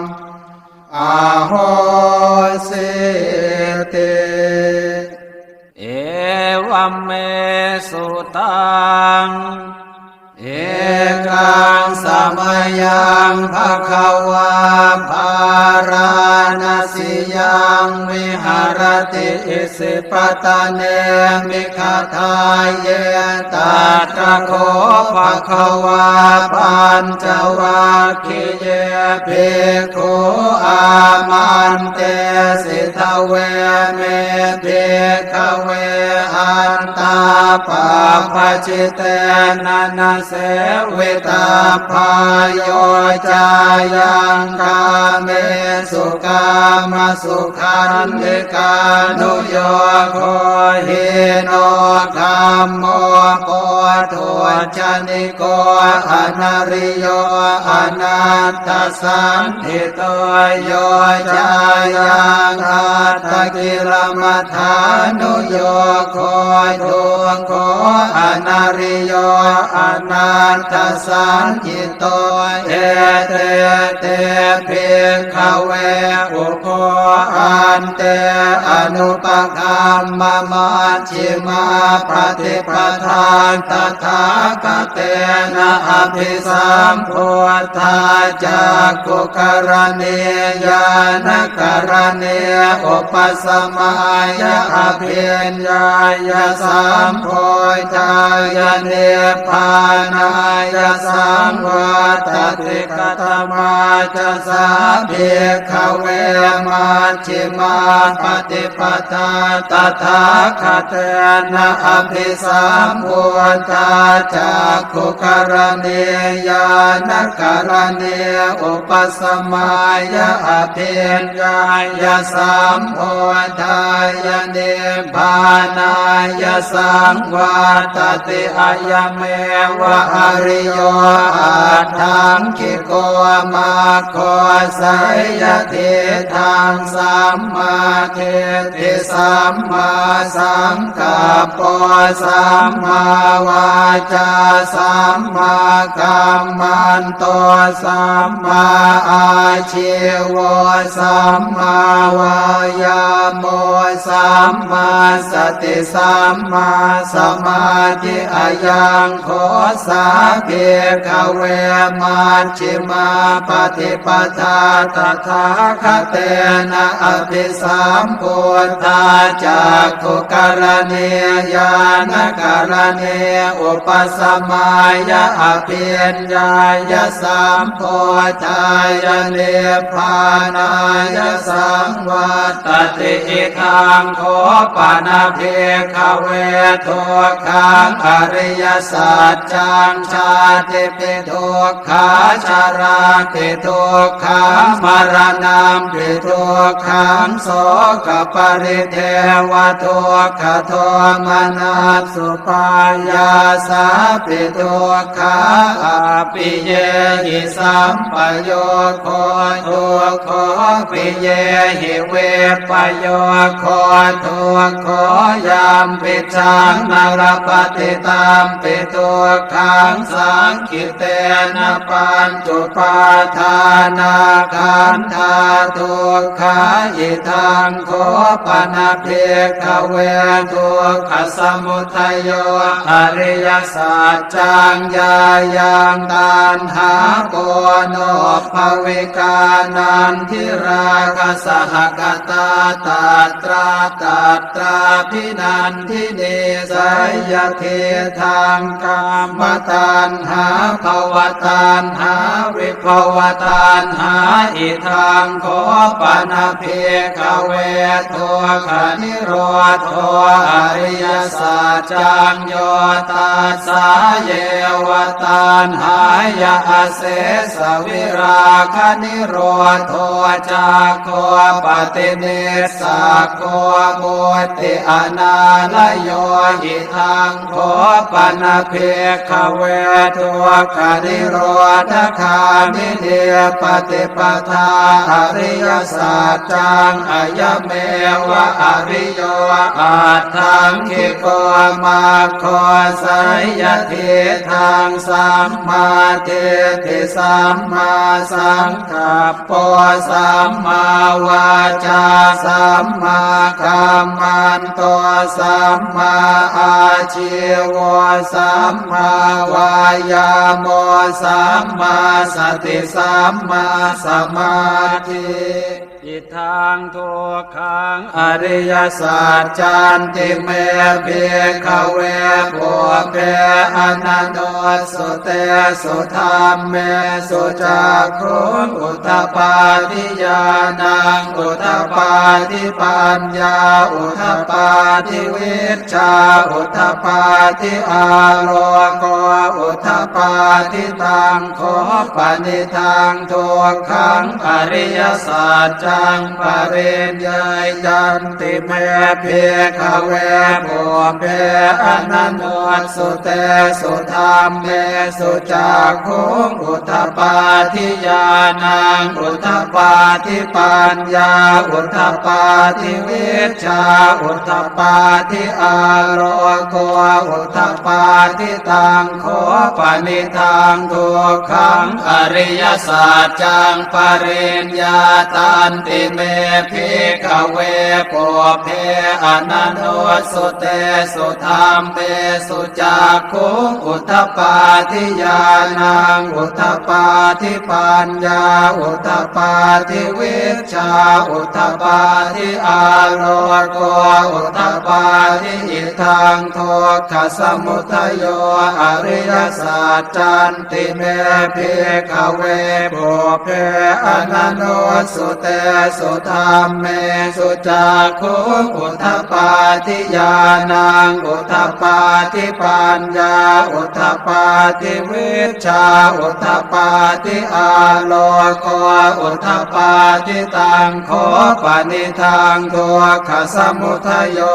ahosīti. Evaṃ me sutaṃ. Ekaṃ samayaṃ bhagavā bārāṇasiyaṃ viharati isipatane migadāye. Tatra kho bhagavā pañcavag giye bhikkhū āmantesi: Dveme, bhikkhave, antā pabbajitena na sevitabbā. Yo cāyaṃ kāmesu kāmasukhallikānuyogo hīno gammo pothujjani ko anariyo anatthasañhito. Yo cāyaṃ attakilamathānuyogo dukkho anariyo anatthasañhito. Ete te, bhikkhave, ubho ante anupagamma maj jhimā paṭipadā tathāgatena abhisambuddhā cakkhukaraṇī ñāṇakaraṇī upasamāya abhiññāya sambodhāya nibbānāya saṃvattati. Katamā ca sā, bhikkhave, majjhimā paṭipadā tathāgatena abhisambuddhā cakkhukaraṇī ñāṇakaraṇī upasamāya abhiññāya sambodhāya nibbānāya saṃvattati? Ayameva ariyo aṭṭhaṅgiko maggo, seyyathīdaṃ: sammādiṭṭhi sammāsaṅkappo sammāvācā sammākammanto sammāājīvo sammāvāyāmo sammāsati sammāsamādhi. Ayaṃ kho Sā bhikkhave majjhimā paṭipadā tathāgatena abhisambuddhā cakkhukaraṇī ñāṇakaraṇī upasamāya abhiññāya sambodhāya nibbānāya saṃvattati. Idaṃ kho pana bhikkhave dukkhaṃ ariyasaccaṃ. Jātipi dukkhā jarāpi dukkhā maraṇampi dukkhaṃ sokaparidevadukkhadomanas supāyāsāpi dukkhā appiyehi sampayogo dukkho piyehi vippayogo dukkho yampicchaṃ na labhati tampi dukkhaṃ saṅ khittena pañcupādānakkhandhā dukkhā. Idaṃ kho pana bhikkhave dukkhasamudayo ariyasaccaṃ. Yāyaṃ taṇhā ponobbhavikā nandirāgasahagatā tatra tatrābhinan dinī seyyathidaṃ kāmataṇhā bhavataṇhā vibhavataṇhā. Idaṃ kho pana bhikkhave dukkhanirodho ariyasaccaṃ. Yo tassāyeva taṇhāya asesavirāganirodho cāgo paṭinissaggo mutti anālayo. Idaṃ kho pana bhikkhave dukkhanirodhagāminī paṭipadā ariyasaccaṃ. Ayameva ariyo aṭṭhaṅgiko maggo seyyathidaṃ sammādiṭṭhi sammāsaṅ kappo sammāvācā sammākammanto sammāājīvo sammāvāyāmo sammāsati sammāsamādhi. Idaṃ dukkhaṃ ariyasaccanti me bhikkhave pubbe ananussutesu dhammesu cakkhuṃ udapādi ñāṇaṃ udapādi paññā udapādi vijjā udapādi āloko udapādi. Taṃ kho panidaṃ dukkhaṃ ariyasaccaṃ pariññeyyanti me bhikkhave pubbe ananussutesu dhammesu cakkhuṃ udapādi ñāṇaṃ udapādi paññā udapādi vijjā udapādi āloko udapādi. Taṃ kho panidaṃ dukkhaṃ ariyasaccaṃ pariññātanti me bhikkhave pubbe ananussutesu dhammesu cakkhuṃ udapādi ñāṇaṃ udapādi paññā udapādi vijjā udapādi āloko udapādi. Idaṃ dukkhasamudayo ariyasaccanti me bhikkhave pubbe ananussutesu dhammesu cakkhuṃ udapādi ñāṇaṃ udapādi paññā udapādi vijjā udapādi āloko udapādi. Taṃ kho panidaṃ dukkhasamudayo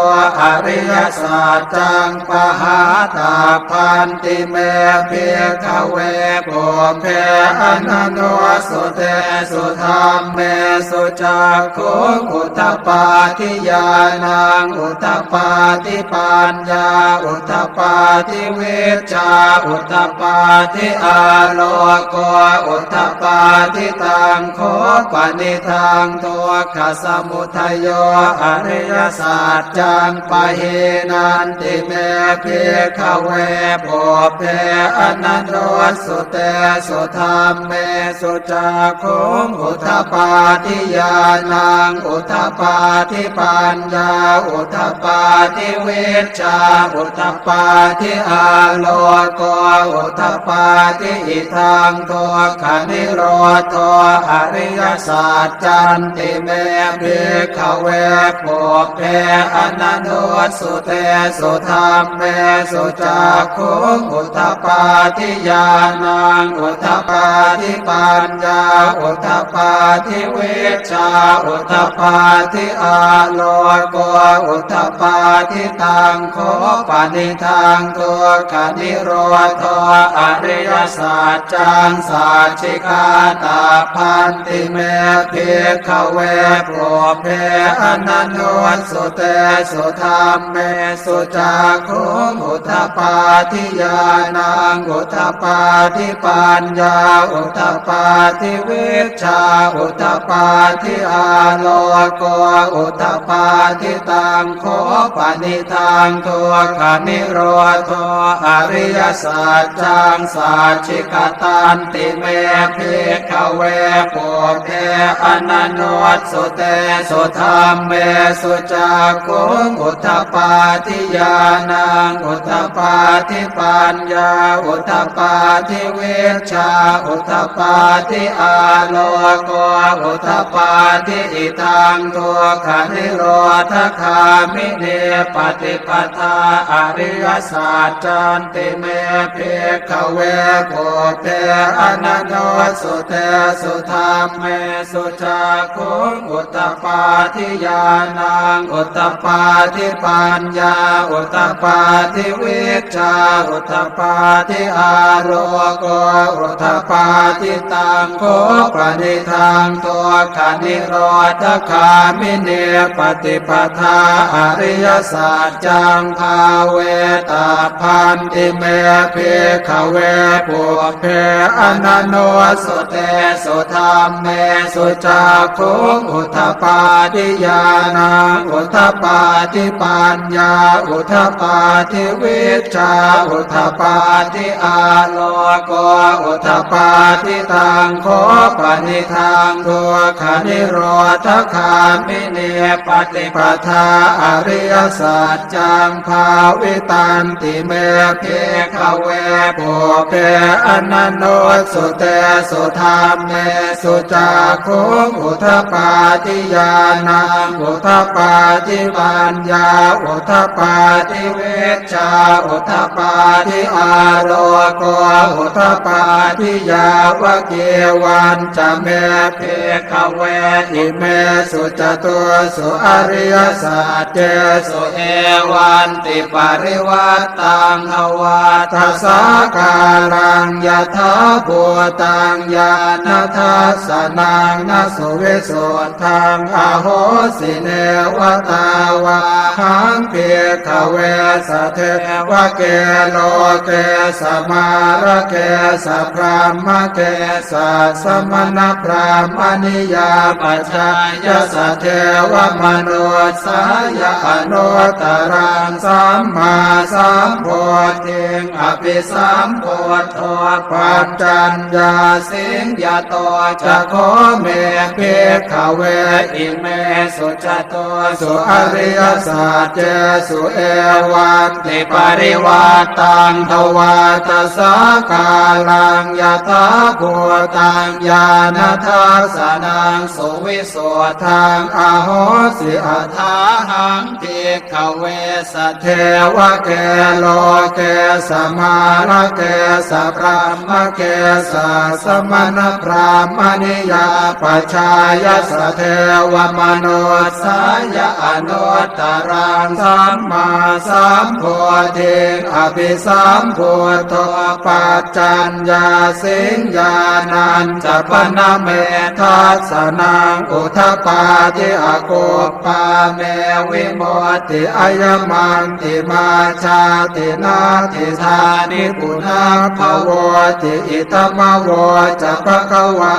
ariyasaccaṃ pahātabbanti me bhikkhave pubbe ananussutesu dhammesu cakkhuṃ udapādi ñāṇaṃ udapādi paññā udapādi udapādi vijjā udapādi āloko udapādi. Taṃ kho panidaṃ dukkhasamudayo ariyasaccaṃ pahīnanti me bhikkhave pubbe ananussutesu dhammesu cakkhuṃ udapādi ñāṇaṃ udapādi paññā udapādi vijjā udapādi āloko udapādi. Idaṃ dukkhanirodho ariyasaccanti me bhikkhave pubbe ananussutesu dhammesu cakkhuṃ udapādi ñāṇaṃ udapādi paññā udapādi vijjā udapādi āloko udapādi. Taṃ kho panidaṃ dukkhanirodho ariyasaccaṃ sacchikātabbanti me bhikkhave pubbe ananussutesu dhammesu cakkhuṃ udapādi ñāṇaṃ udapādi paññā udapādi vijjā udapādi āloko udapādi. Taṃ kho panidaṃ dukkhanirodho ariyasaccaṃ sacchikatanti me bhikkhave pubbe ananussutesu dhammesu cakkhuṃ udapādi ñāṇaṃ udapādi paññā udapādi vijjā udapādi āloko udapādi. Idaṃ dukkhanirodhagāminī paṭipadā ariyasaccanti me bhikkhave pubbe ananussutesu dhammesu cakkhuṃ udapādi ñāṇaṃ udapādi paññā udapādi vijjā udapādi āloko udapādi. Taṃ kho panidaṃ dukkhanirodhagāminī paṭipadā ariyasaccaṃ bhāvetabbanti me bhikkhave pubbe ananussutesu dhammesu cakkhuṃ udapādi ñāṇaṃ udapādi paññā udapādi vijjā udapādi āloko udapādi. Taṃ kho panidaṃ dukkhanirodhagāminī paṭipadā ariyasaccaṃ bhāvitanti me bhikkhave pubbe ananussutesu dhammesu cakkhuṃ udapādi ñāṇaṃ udapādi paññā udapādi vijjā udapādi āloko udapādi. Yāvakīvañca me bhikkhave imesu catūsu ariyasaccesu evantiparivaṭṭaṃ dvādasākāraṃ yathābhūtaṃ ñāṇadassanaṃ na suvisuddhaṃ ahosi, neva tāvāhaṃ bhikkhave sadevake loke samārake sabrahmake sassamaṇabrāhmaṇiyā pajāya sadevamanussāya anuttaraṃ sammāsambodhiṃ abhisambuddho paccaññāsiṃ. Yato ca kho me bhikkhave imesu catūsu ariyasaccesu evantiparivaṭṭaṃ dvādasākāraṃ yathābhūtaṃ ñāṇadassanaṃ suvisuddhaṃ ahosi, athāhaṃ bhikkhave sadevake loke samārake sabrahmake sassamaṇabrāhmaṇiyā pajāya sadevamanussāya anuttaraṃ sammāsambodhiṃ abhisambuddho paccaññāsiṃ. Ñāṇañca pana me dassanaṃ udapādi, akup- pā me vimutti, ayamantimā jā- natthi natthidāni punabbhavoti. Idamavoca bhagavā.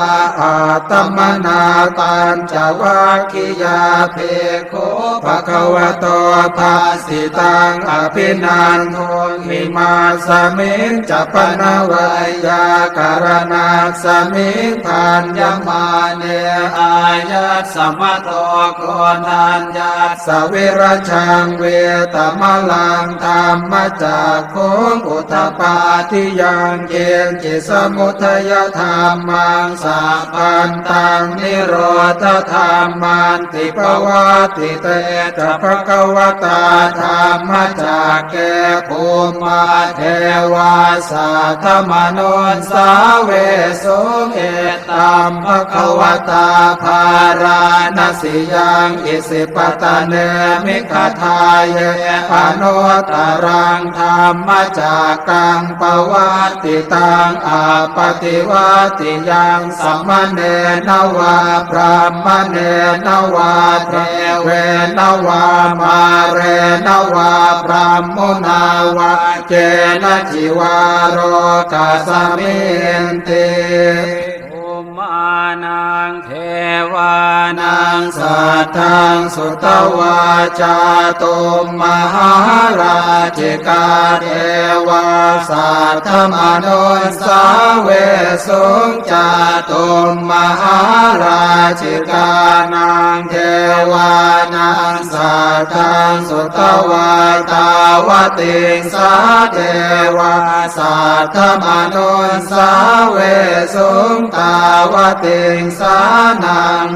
Attamanā pañcavaggiyā bhikkhū bhagavato bhāsitaṃ abhinanduṃ. Imasmiñca pana veyyākaraṇasmiṃ bhaññamāne āyasmato Koṇḍaññassa virajaṃ vītamalaṃ dhammacakkhuṃ udapādi yaṅkiñci samudayadhammaṃ sabbantaṃ nirodhadhammanti. Pavattite ca bhagavatā dhammacakke bhummā devā saddamanussāvesuṃ. Etaṃ bhagavatā Bārāṇasiyaṃ Isipatane Migadāye anuttaraṃ dhammacakkaṃ pavattitaṃ appaṭivattiyaṃ samaṇena vā brāhmaṇena vā devena vā mārena vā brahmunā vā kenaci vā lokasminti. Bhummānaṃ devānaṃ saddaṃ sutvā cātummahārājikā devā saddamanussāvesuṃ. Cātummahārājikānaṃ devānaṃ saddaṃ sutvā tāvatiṃsā devā saddamanussāvesuṃ. Tāvatiṃsānaṃ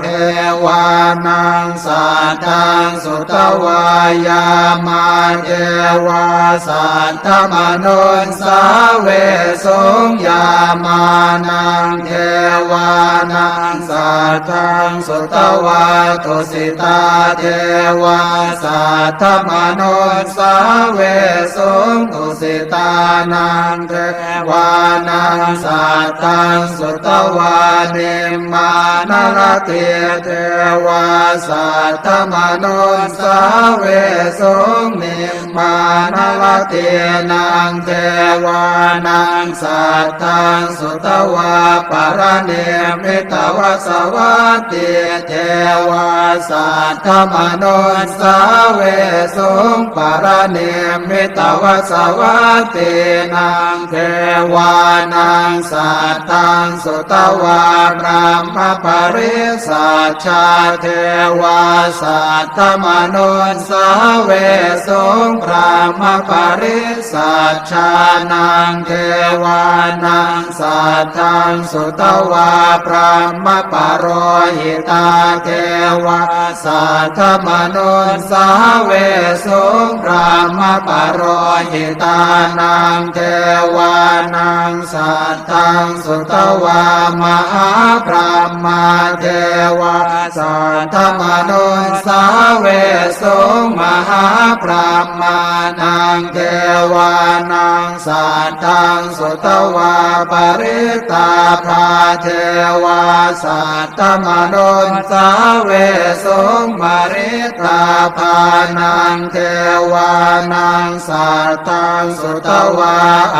devānaṃ saddaṃ sutvā yāmā devā saddamanussāvesuṃ. Yāmānaṃ devānaṃ saddaṃ sutvā tusitā devā saddamanussāvesuṃ. Tusitānaṃ devānaṃ saddaṃ sutvā nimmānaratī devā saddamanussāvesuṃ. Nimmānaratīnaṃ devānaṃ saddaṃ sutvā paranimmitavasavattī devā saddamanussāvesuṃ. Paranimmitavasavattīnaṃ devānaṃ saddaṃ sutvā brahmapārisajjā devā saddamanussāvesuṃ. Brahmapārisajjānaṃ devānaṃ saddaṃ sutvā brahmapurohitā devā saddamanussāvesuṃ. Brahmapurohitānaṃ devānaṃ saddaṃ sutvā mahābrahmā devā saddamanussāvesuṃ. Mahābrahmānaṃ devānaṃ saddaṃ sutvā parittābhā devā saddamanussāvesuṃ. Parittābhānaṃ devānaṃ saddaṃ sutvā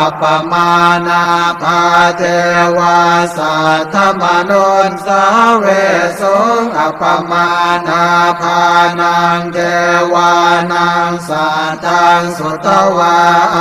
appamāṇābhā devā saddamanussāvesuṃ. Appamāṇābhānaṃ devānaṃ saddaṃ sutvā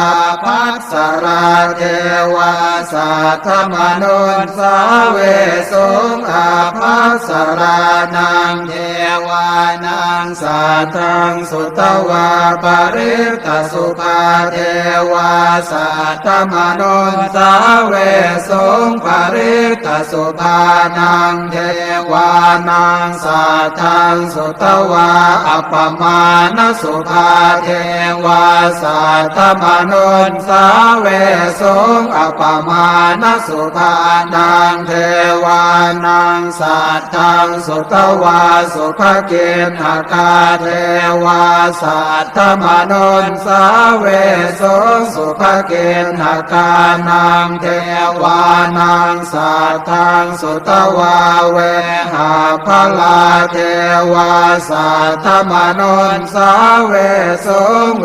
ābhassarā devā saddamanussāvesuṃ. Ābhassarānaṃ devānaṃ saddaṃ sutvā parittasubhā devā saddamanussāvesuṃ. Parittasubhānaṃ devānaṃ saddaṃ sutvā appamāṇasubhā devā saddamanussāvesuṃ. Appamāṇasubhānaṃ devānaṃ saddaṃ sutvā subhakiṇhakā devā saddamanussāvesuṃ. Subhakiṇhakānaṃ devānaṃ saddaṃ sutvā vā vehapphalā devā saddamanussāvesuṃ.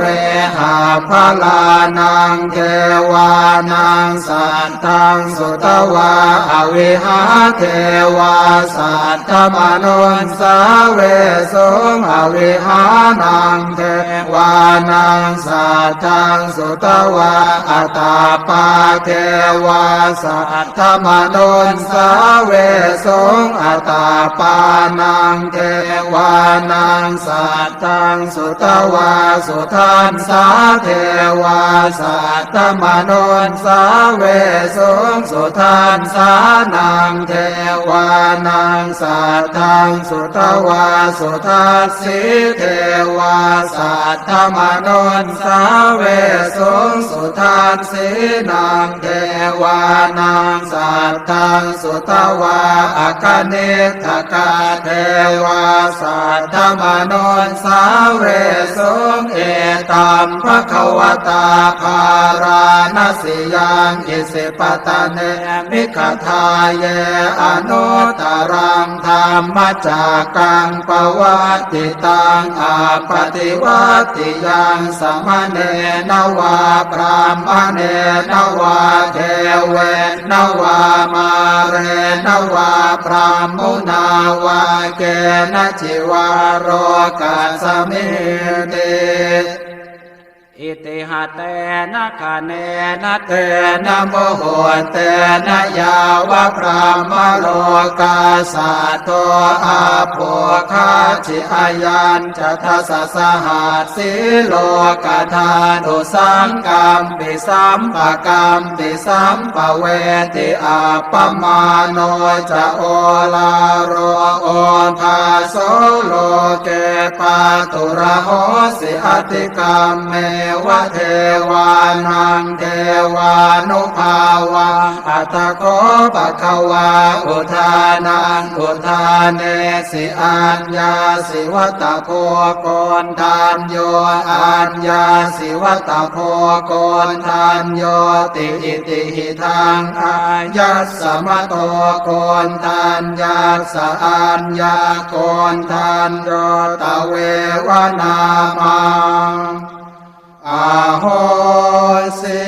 Vehapphalānaṃ devānaṃ saddaṃ sutvā avihā devā saddamanussāvesuṃ. Avihānaṃ devānaṃ saddaṃ sutvā atappā devā saddamanussāvesuṃ. Atappānaṃ devānaṃ saddaṃ sutvā sudassā devā saddamanussāvesuṃ. Sudassānaṃ devānaṃ saddaṃ sutvā sudassī devā saddamanussāvesuṃ. Sudassīnaṃ devānaṃ saddaṃ sutvā akaniṭṭhakā devā saddamanussāvesuṃ. Etaṃ bhagavatā bārāṇasiyaṃ isipatane migadāye anuttaraṃ dhammacakkaṃ pavattitaṃ appaṭivattiyaṃ samaṇena vā brāhmaṇena vā devena vā mārena vā brahmunā vā kenaci vā lokasminti. Itiha tena khaṇena tena muhuttena yāva brahmalokā saddo abbhuggacchi. Ayañca dasasahassī lokadhātu saṅkampi sampakam pi sampavedhi. Appamāṇo ca oḷāro obhāso loke pāturahosi. Atikkammeva devānaṃ devānubhāvaṃ. Atha kho bhagavā udānaṃ udānesi: Aññāsi vata bho Koṇḍañño, aññāsi vata bho Koṇḍaññoti. Itihidaṃ āyasmato Koṇḍaññassa Aññākoṇḍañño tveva nāmaṃ ahosi.